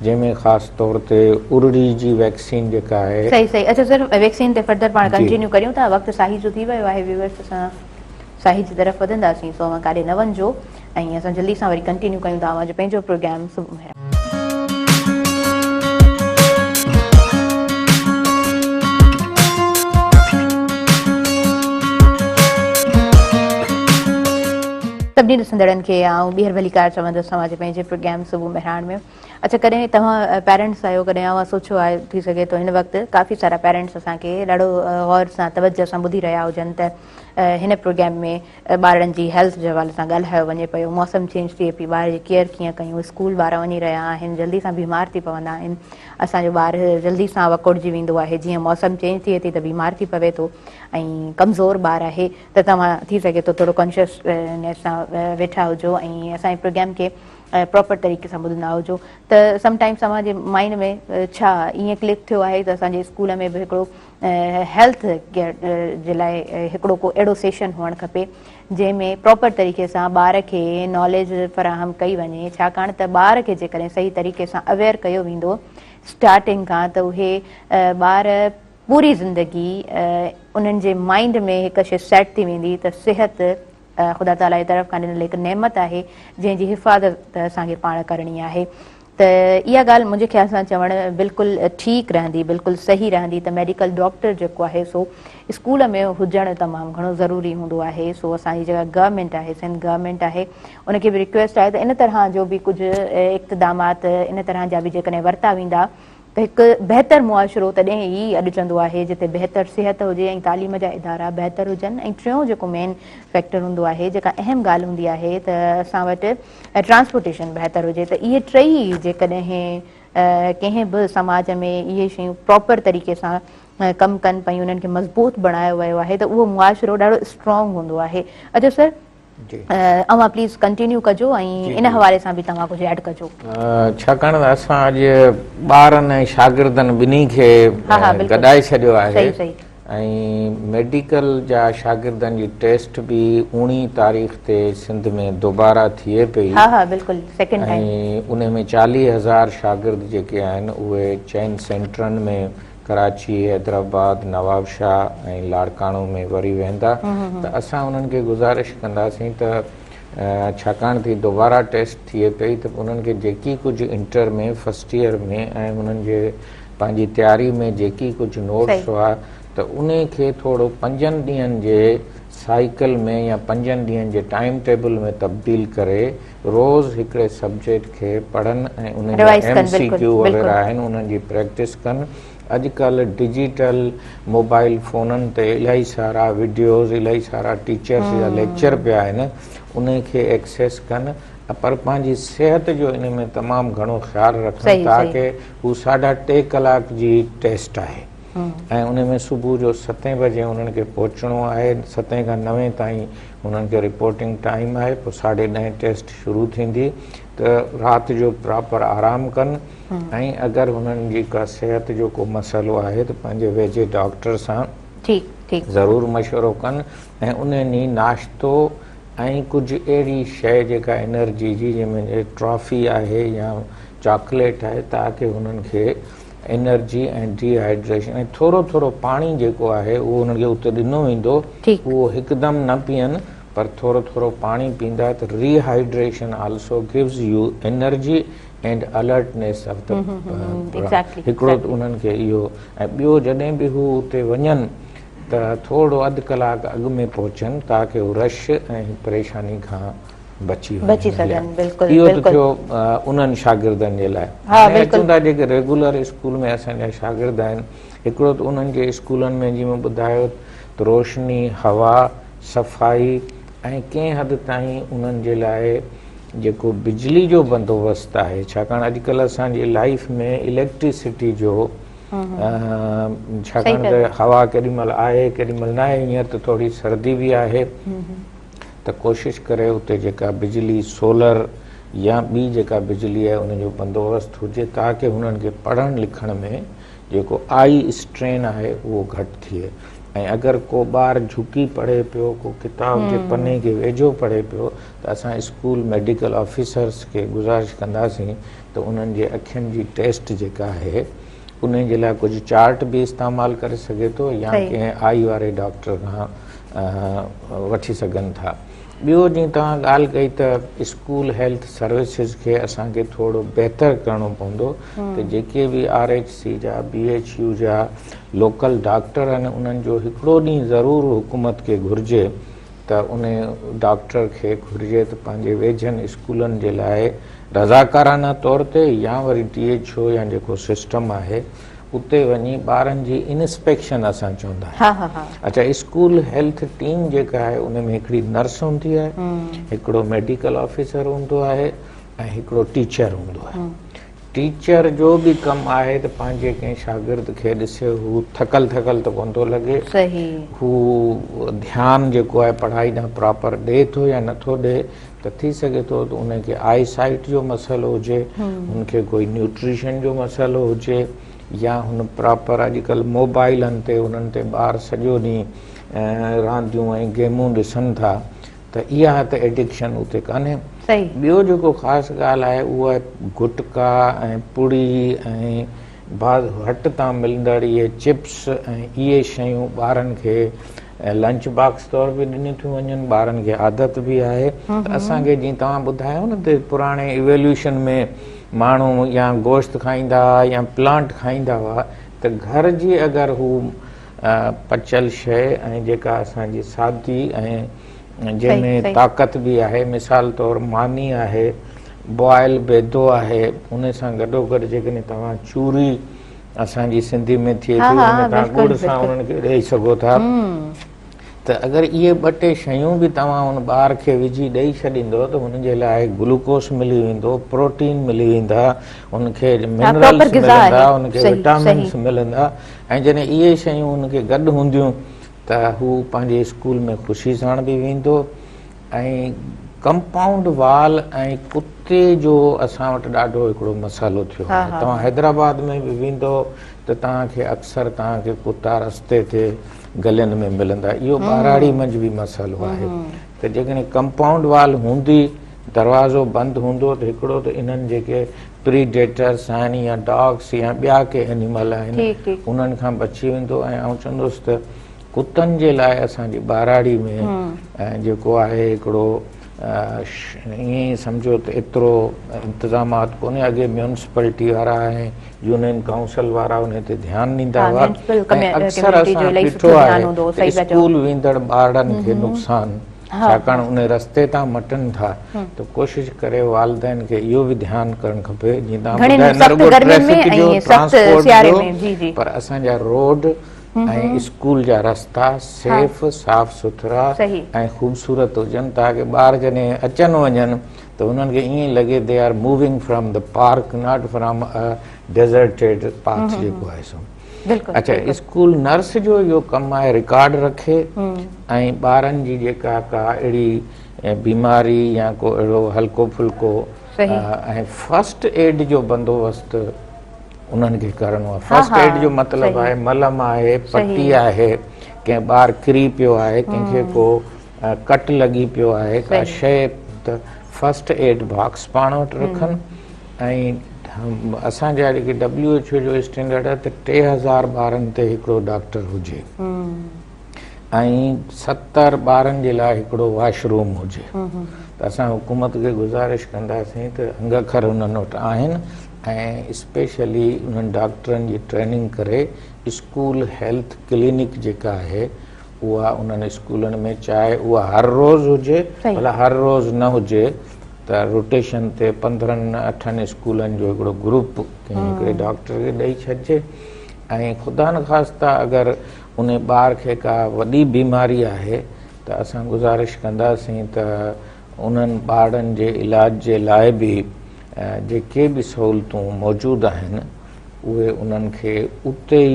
جنهن ۾ خاص طور تي ارڙي جي ويڪسين جيڪا آهي. صحيح صحيح اچا سر ويڪسين تي فردر پاڻ ڪنٽينيو ڪريون ٿا وقت ساهي جو ٿي ويو آهي ويورس اسان ساهي جي طرف وڌنداسين سو اوهان ڪاڏي نه وڃجو ۽ اسان جلدي سان وري ڪنٽينيو ڪيون ٿا اوهان جو پنهنجو پروگرام صبح مهراڻ. سڀني ڏسندڙن کي آئون ٻيهر ڀليڪار چوندس اوهان جي پنهنجي پروگرام صبح مهراڻ ۾. اڇا ڪڏهن توهان پيرنٽس آهيو ڪڏهن اوهان سوچيو آهي ٿي سگهي ٿو هن وقت ڪافي سارا پيرنٽس اسان کي ڏاڍو غور سان توجه سان ٻڌي رهيا هجن ته هن پروگرام ۾ ٻارڙن جي هيلٿ جي حوالي سان ڳالهايو وڃي پيو موسم چينج ٿئي پئي ٻار جي ڪيئر ڪيئن ڪيون اسڪول ٻار وڃي رهيا آهن جلدي سان بيمار ٿي پوندا آهن اسان جو ٻار جلدي سان وڪوڙجي ويندو آهي جيئن موسم چينج ٿئي ٿي ته بيمار ٿي پوي ٿو ۽ ڪمزور ٻار آهي ته توهان ٿي سگهي ٿو ٿورو ڪانشسنيس سان ويٺا هجو ۽ اسان جي پروگرام کي پراپر طريقي سان ٻڌندا هجو ته سم ٽائمس اوهان جي مائنڊ ۾ ڇا ائين ڪلڪ ٿيو آهي ته اسان جي اسڪول ۾ به هڪڙو هيلٿ ڪيئر جي لاء هڪڙو ڪو اهڙو سيشن هئڻ کپي جنهن ۾ پراپر طريقي سان ٻار کي ناليج فراهم ڪئي وڃي ڇاڪاڻ ته ٻار کي جيڪڏهن صحيح طريقي سان اويئر ڪيو ويندو اسٽارٽنگ کان ته اهي ٻار پوري زندگي انهن جي مائنڊ ۾ هڪ شي سيٽ ٿي ويندي ته صحت خدا تعاليٰ جي طرف کان ڏنل هڪ نعمت آهي جنهن جي حفاظت اسان کي پاڻ ڪرڻي آهي ته اها ڳالهه منهنجي خيال سان چوڻ بلڪل ٺيڪ رهندي بلڪل صحيح رهندي ته ميڊيڪل ڊاڪٽر جيڪو آهي سو اسڪول ۾ هجڻ تمام گهڻو ضروري هوندو آهي سو اسان جي جيڪا گورنمينٽ آهي سنڌ گورنمينٽ آهي ان کي به رڪويسٽ آهي ته ان طرح جو به ڪجهه اقتدامات ان طرح جا به جيڪڏهن ورتا ويندا ته هڪ بهتر معاشرو تڏهن ئي اڏجندو آهي جتي بهتر صحت هجي ۽ تعليم جا ادارا بهتر هجن ۽ ٽيون جيڪو مين فيڪٽر هوندو آهي جيڪا اهم ڳالهه هوندي آهي ته اسان وٽ ٽرانسپورٽيشن بهتر هجي ته اهي ٽئي جيڪڏهن ڪنهن به سماج ۾ اهي شيون پراپر طريقي سان ڪم ڪن پيون انهن کي مضبوط بڻايو ويو آهي ته اهو معاشرو ڏاڍو اسٽرانگ هوندو آهي. اچو سر اوهان پليز ڪنٽينيو ڪجو ۽ ان حوالي سان به توهان ڪجهه ايڊ ڪجو. ڇاڪاڻ ته اسان اڄ ٻارن ۽ شاگردن ٻنهي کي گڏائي ڇڏيو آهي ۽ ميڊيڪل جا شاگردن جي ٽيسٽ به اوڻيهه تاريخ تي سنڌ ۾ دوباره ٿئي پئي ۽ ان ۾ 40 هزار شاگرد جيڪي آهن اهي چئن سينٽرن ۾ ڪراچي، حيدرآباد، نوابشاهه ۽ لاڙڪاڻو ۾ وري ويندا ته اسان انهن کي گذارش ڪنداسين ته ڇاڪاڻ ته هي دوباره ٽيسٽ ٿئي پئي ته انهن کي جيڪي ڪجهه انٽر ۾ فرسٽ ايئر ۾ ۽ انهن جي پنهنجي تياري ۾ جيڪي ڪجهه نوٽس هئا ته انهي کي ٿورو پنجن ڏينهن جي سائيڪل ۾ يا پنجن ڏينهن جي ٽائيم ٽيبل ۾ تبديل ڪري روز هڪڙي سبجيڪٽ کي پڙهن ۽ انهن جا ايم سي ڪيو وغيره آهن انهن جي پريڪٽس ڪن. اڄڪلهه ڊجيٽل موبائل فونن تي الاهي سارا وڊيوز الاهي سارا ٽيچرس جا ليڪچر پيا آهن انهن کي ايڪسيس ڪن پر پنهنجي صحت جو ان ۾ تمام گهڻو خيال رکن تاڪه هو ساڍا ٽي ڪلاڪ جي ٽيسٽ آهي. ۽ ان ۾ صبح جو ستين بجي انهن کي پهچڻو آهي، ستين کان نوين تائين انهن کي رپورٽنگ ٽائيم آهي، پوء ساڍي ڏهين ٽيسٽ شروع ٿيندي ته رات جو پراپر آرام ڪن ۽ اگر هنن جي ڪا صحت جو ڪو مسئلو آهي ته پنهنجي ويجهي ڊاڪٽر سان ضرور مشورو ڪن ۽ ان ڏينهن ناشتو ۽ ڪجهه اهڙي شيء جيڪا انرجي جي جنهن ۾ ٽرافي آهي يا چاڪليٽ آهي تاڪه هنن کي انرجي ۽ ڊي هائيڊريشن ۽ ٿورو ٿورو پاڻي جيڪو آهي اهو انهن کي اتي ڏنو ويندو اهو هڪدم نه پيئن پر ٿورو ٿورو پاڻي پيئندا ته rehydration also gives you energy and alertness of the هڪڙو ته انهن کي اهو ۽ ٻيو جڏهن به هو اتي وڃن ته ٿورو اڌ ڪلاڪ اڳ ۾ پهچن تاڪه هو رش ۽ پريشاني کان بچي وڃن. اهو ته ٿيو انهن شاگردن جي لاء. هاڻي اچون ٿا جيڪي ريگولر اسڪول ۾ اسان جا شاگرد آهن. هڪڙو ته انهن جي اسڪولن ۾ جيئن مون ٻڌايو ته روشني، هوا، صفائي ۽ ڪنهن حد تائين انهن جي لاء جيڪو بجلي جو بندوبست آهي ڇاڪاڻ اڄڪلهه اسان جي لائيف ۾ اليڪٽرسٽي جو ڇاڪاڻ ته هوا ڪيڏي مهل آهي ڪيڏي مهل ناهي هينئر ته ٿوري سردي به آهي ته ڪوشش ڪري اتي جيڪا بجلي سولر يا ٻي جيڪا بجلي آهي ان جو بندوبست هجي تاڪه هنن کي پڙهڻ لکڻ ۾ جيڪو آئي اسٽرين آهي اهو گهٽ ٿئي ۽ اگر ڪو ٻار جهڪي پڙهي پيو ڪو ڪتاب جي پني کي ويجهو پڙهي پيو ته اسان اسڪول ميڊيڪل آفيسرس کي گذارش ڪنداسين ته انهن جي اکين جي ٽيسٽ جيڪا آهي انهي جي لاء ڪجهه چارٽ به استعمال ڪري سگهي ٿو يا ڪنهن آئي واري ڊاڪٽر کان وٺي سگهن ٿا. ٻيو جيئن توهان ڳالهه ڪئي ته اسڪول هيلٿ سروسز کي اسان کي ٿورو بهتر ڪرڻو پوندو ته جيڪي به آر ايڇ سي جا بي ايڇ يو جا لوڪل ڊاڪٽر آهن انهن جو هڪڙو ڏينهن ضرور حڪومت کي گهرجي ته ان ڊاڪٽر کي گهرجي ته پنهنجي ويجهن اسڪولن جي لاء رضاڪارانه طور تي يا وري ڊي ايڇ او يا جيڪو سسٽم آهي اتي وڃي ٻارن جي انسپيڪشن اسان چوندا آهيون اڇا اسڪول هيلٿ ٽيم جيڪا آهي ان ۾ هڪڙي نرس هوندي آهي هڪڙو ميڊيڪل آفيسر هوندو آهي ۽ هڪڙو ٽيچر هوندو آهي ٽيچر جو به ڪم آهي ته پنهنجي ڪنهن شاگرد کي ڏسي هو ٿڪل ٿڪل ته ڪونه ٿو لڳي هو ڌيان جيڪو آهي پڙهائي ڏانهن پراپر ڏي ٿو يا نٿو ڏي ته ٿي سگهي ٿو ته ان کي آئي سائيٽ جو مسئلو هجي هن کي ڪوئي نيوٽريشن جو مسئلو هجي يا هن پراپر اڄڪلهه موبائلن تي انهن تي ٻار سڄو ڏينهن رانديون ۽ گيمون ڏسن ٿا ته اها ته ايڊڪشن اتي ڪانهي. ٻيو جيڪو خاص ڳالهه آهي اهو آهي گٽڪا ۽ پڙي ۽ بعض هٽ تان ملندڙ اهي چپس ۽ اهي شيون ٻارن کي لنچ باڪس طور به ڏنيون ٿيون وڃن ٻارن کي عادت به آهي ته اسان کي جيئن توهان ٻڌايو نه ته پراڻي ايويليوشن ۾ ماڻهو يا گوشت کائيندا هئا يا پلانٽ کائيندا هئا ته گهر جي اگر هو پچيل شيء ۽ جيڪا اسان جي سادي ۽ جنهن ۾ طاقت به آهي مثال طور ماني آهي بوائل بيدو آهي ان سان گڏو گڏ جيڪڏهن توهان چوري اسان جي سنڌي ۾ ٿئي ٿي ان ۾ توهان ڳڙ سان انهن کي ڏئي سگهو ٿا ته اگر اهي ٻه ٽي شيون به توهان ان ٻار کي وجهي ڏئي ڇڏيندو ته هن جي لاء گلوڪوس ملي ويندو، پروٽين ملي ويندا، هن کي منرلس ملندا، هن کي وٽامنس ملندا ۽ جڏهن اهي شيون هن کي گڏ هونديون ته هو پنهنجي اسڪول ۾ خوشي ساڻ به ويندو ۽ ڪمپائونڊ وال ۽ ڪتي جو اسان وٽ ڏاڍو هڪڙو مسئلو ٿيو آهي توهان حيدرآباد ۾ به ويندو ته توهان کي اڪثر توهان کي ڪتا رستي تي گلين ۾ ملندا اهو ٻهراڙي منجهه به مسئلو آهي ته جيڪڏهن ڪمپائونڊ وال هوندي دروازو بند هوندو ته هڪڙو ته انهن جيڪي پريڊيٽرس آهن يا ڊاگس يا ٻيا ڪي اينيمل آهن انهن کان بچي ويندو ۽ آئون چوندس ته ڪتن جي لاء اسان جي ٻهراڙي ۾ جيڪو آهي هڪڙو ائين ئي سمجهو ته ايترو انتظامات ڪونهي اڳي ميونسپلٽي وارا ۽ يونين ڪائونسل وارا ان تي ڌيان ڏيندا هئا ۽ اڪثر اسان ڏٺو آهي ته اسڪول ويندڙ ٻارڙن کي نقصان ڇاڪاڻ ان رستي تان مٽن ٿا ته ڪوشش ڪري والدين کي اهو به ڌيان ڪرڻ کپي جيئن توهان ٻڌايو نه رڳو ٽريفڪ جو ٽرانسپورٽ جو پر اسان جا روڊ ۽ اسڪول جا رستا سيف صاف سٿرا ۽ خوبصورت هجن تاڪه ٻار جڏهن اچن وڃن ته انهن کي ائين لڳي they are moving from the park not from a deserted path جيڪو آهي سو. اڇا اسڪول نرس جو اهو ڪم آهي رڪارڊ رکي ۽ ٻارن جي جيڪا ڪا اهڙي بيماري يا ڪو اهڙو هلڪو ڦلڪو ۽ فرسٽ ايڊ جو بندوبست انهن کي ڪرڻو آهي. فرسٽ ايڊ جو مطلب آهي ملم آهي، پٽي آهي، ڪنهن ٻار ڪري پيو آهي، ڪنهن کي ڪو ڪٽ لڳي پيو آهي، ڪا شيء ته فرسٽ ايڊ باڪس پاڻ وٽ رکن ۽ اسان جا جيڪي ڊبليو ايڇ او جو اسٽينڊرڊ آهي ته 3000 ٻارن تي هڪڙو ڊاڪٽر هجي ۽ 70 ٻارن جي لاء هڪڙو واش روم هجي ته اسان حڪومت کي گذارش ڪنداسين ته انگ اکر انهن وٽ آهن ۽ اسپيشلي انهن ڊاڪٽرن جي ٽريننگ ڪري اسڪول هيلٿ ڪلينڪ جيڪا آهي اها انهن اسڪولن ۾ چاهي اها هر روز هجي ڀلا هر روز نه هجي ته روٽيشن تي 15 اٺن اسڪولن جو هڪڙو گروپ ڪنهن هڪڙي ڊاڪٽر کي ڏئي ڇڏجي ۽ خدا نخواسته اگر ان ٻار کي ڪا وڏي بيماري آهي ته اسان گذارش ڪنداسين ته انهن ٻارڙن جي علاج جي لاء به جيڪي به سهولتون موجود آهن اهي انهن کي اتي ئي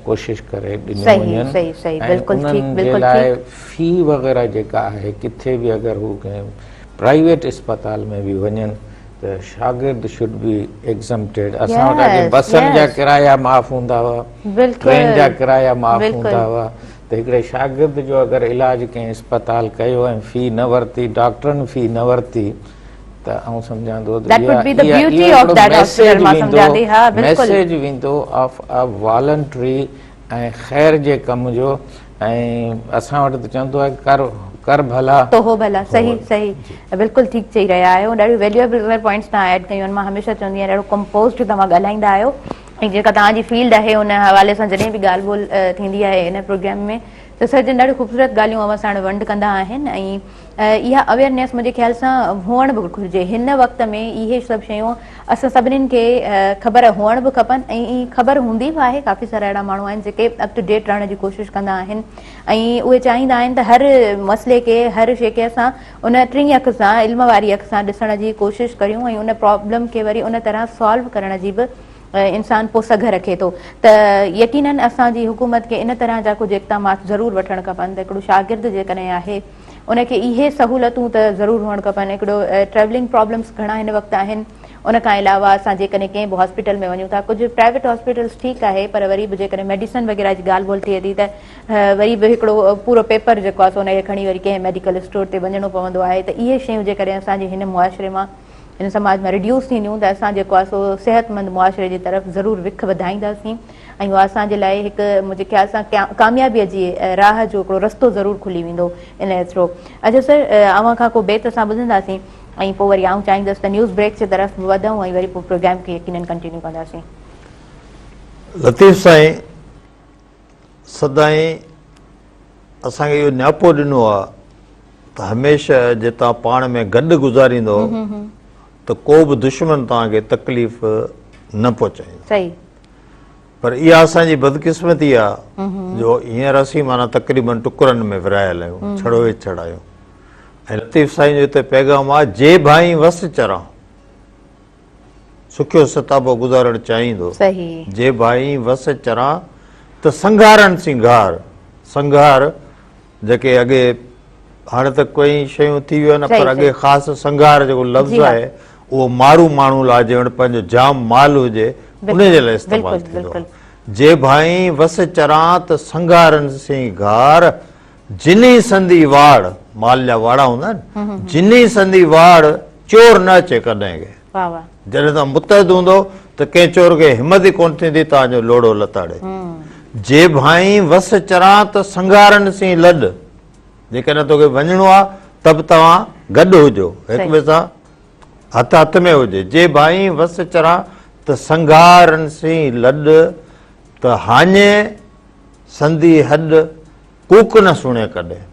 ڪوشش ڪري ڏنيون وڃن ۽ انهن جي لاء في وغيره جيڪا آهي ڪٿي به اگر هو ڪنهن پرائيويٽ اسپتال ۾ به وڃن ته شاگرد should be ايگزمپٽيڊ. اسان وٽ اڳي بسن جا ڪرايا معاف هوندا هئا، ٽرين جا ڪرايا معاف هوندا هئا ته هڪڙي شاگرد جو اگر علاج ڪنهن اسپتال ڪيو ۽ في نه ورتي، ڊاڪٽرن في نه ورتي ته آئون سمجهان ٿو ته اهو ميسيج ويندو آف ا والنٽري ۽ خير جي ڪم جو ۽ اسان وٽ ته چوندو آهي ڪر ڪر ڀلا تو هو ڀلا. صحيح صحيح بلڪل ٺيڪ چئي رهيا آهيو. ڏاڍيون ويليوئبل پوائنٽس توهان ايڊ ڪيون آهن. مان هميشه چوندي آهيان ڏاڍو ڪمپوزڊ توهان ڳالهائيندا آهيو ۽ جيڪا توهان جي فيلڊ آهي ان حوالي سان جڏهن به ڳالهه ٻولهه ٿيندي آهي هن پروگرام ۾ ته سر جن ڏاڍيون خوبصورت ڳالهيون اوهان ساڻ ونڊ ڪندا آهن ۽ اها اويئرنيس منهنجي خيال سان هئڻ به گهرجي. هن وقت ۾ اهي سڀ شيون اسان سڀنين کي خبر هئڻ به کپن ۽ خبر هوندي به آهي. ڪافي سارا اهڙا ماڻهو آهن جيڪي اپ ٽو ڊيٽ رهڻ جي ڪوشش ڪندا آهن ۽ اهي چاهيندا آهن ته هر مسئلي کي هر شيء کي اسان ان ٽين اک سان علم واري اک سان ڏسڻ جي ڪوشش ڪريون ۽ ان پرابلم کي وري ان طرح سالو ڪرڻ جي به انسان پوء سگهه رکي ٿو ته يقينن اسان جي حڪومت کي ان طرح جا ڪجهه اقدامات ضرور وٺڻ کپن ته هڪڙو شاگرد جيڪڏهن آهي ان کي اهي سهولتون ته ضرور هئڻ کپن. هڪڙو ٽريولنگ پرابلمس گهڻا هن وقت آهن ان کان علاوه اسان جيڪڏهن ڪنهن به هاسپيٽل ۾ وڃون ٿا ڪجهه پرائيويٽ هاسپيٽلس ٺيڪ آهي پر وري به جيڪڏهن ميڊيسن وغيره جي ڳالهه ٻولهه ٿئي ٿي ته وري به هڪڙو پورو پيپر جيڪو آهي سو ان کي کڻي وري ڪنهن ميڊيڪل اسٽور تي وڃڻو پوندو آهي ته اهي شيون جيڪڏهن اسان جي هن معاشري مان هن سماج مان ريڊيوس ٿينديون ته اسان جيڪو آهي سو صحتمند معاشري جي طرف ضرور وک وڌائينداسين ۽ اها اسان جي لاء هڪ منهنجي خيال سان ڪاميابي جي راهه جو هڪڙو رستو ضرور کلي ويندو ان ٿرو. اڇا سر اوهان کان ڪو بيت اسان ٻڌنداسين ۽ پوء وري آئون چاهيندس ته نيوز بريڪ جي طرف به وڌون ۽ وري پوء پروگرام کي يقينن ڪنٽينيو ڪنداسين. لطيف سائين سدائين اسان کي اهو نياپو ڏنو آ ته هميشه جي توهان پاڻ ۾ گڏ گذاريندو ته ڪو به دشمن توهان کي تڪليف نه پهچائيندو. صحيح. پر اها اسان جي بدقسمتي آ جو هينئر اسين معنيٰ تقريبن ٽڪرن ۾ ورهايل آهيون، ڇڙو وڇڙ آهيون ۽ لطيف سائين جو هتي پيغام آ جي ڀائين وس چران. سکيو ستابو گذارڻ چاهيندو. جي ڀائين وس چران ته سنگهارن سين گهار. سنگهار جيڪي اڳي هاڻي ته ڪئين شيون ٿي ويون آهن پر اڳي خاص سنگهار جيڪو لفظ آهي اهو مارو ماڻهو لاء جنهن وٽ پنهنجو جام مال هجي ان جي لاء استعمال ٿيندو آهي. جي ڀائين وس چران ته سنگهارن سين گهار. جني سندي واڙ، مال جا واڙا هوندا آهن، جني سندي واڙ چور نه اچي ڪڏهن ڪي. جڏهن توهان متحد هوندؤ ته ڪنهن چور کي همت ئي ڪونه ٿيندي توهان جو لوڙهو لتاڙي. جي ڀائين وس چران ته سنگهارن سين لڏ، جيڪڏهن توکي وڃڻو آهي ته به توهان گڏ هجو، هڪ ٻئي سان هٿ هٿ ۾ هجي. جي ڀائين وس چران ته سنگهارن سين لڏ ته هاڃي سندي هڏ ڪوڪ نه سڻي ڪڏهن.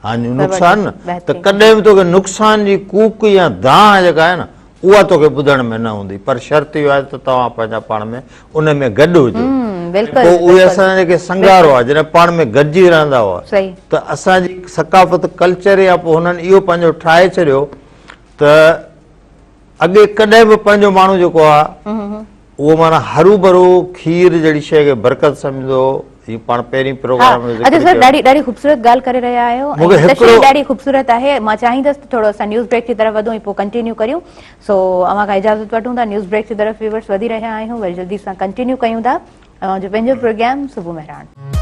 هاڃ نقصان نه ته ڪڏهن به توکي نقصان جي ڪوڪ يا دانهن جيڪا آهي نه اها توکي ٻڌڻ ۾ نه هوندي پر شرط اهو آهي ته توهان پنهنجا پاڻ ۾ ان ۾ گڏ هجو. پوء اهي اسان جا جيڪي سنگهار هئا جڏهن پاڻ ۾ گڏجي رهندا هئا ته اسان جي ثقافت ڪلچر يا پوء هنن اهو پنهنجو ٺاهي ڇڏيو ته اڳي ڪڏهن به پنهنجو ماڻهو جيڪو آهي اهو معنيٰ هروڀرو کير جهڙي شيء کي برڪت سمجهندو هو. جيئن پاڻ پهرين پروگرام ۾ ذڪر ڪيو. ڏاڍي ڏاڍي خوبصورت ڳالهه ڪري رهيا آهيو ۽ تشريح ڏاڍي خوبصورت آهي. مان چاهيندس ته ٿورو اسان نيوز بريڪ جي طرف وڌون ۽ پوء ڪنٽينيو ڪريون. سو اوهان کان اجازت وٺون ٿا. نيوز بريڪ جي طرف ويورس وڌي رهيا آهيون، وري جلدي سان ڪنٽينيو ڪيون ٿا اوهان جو پنهنجو پروگرام صبح مهراڻ.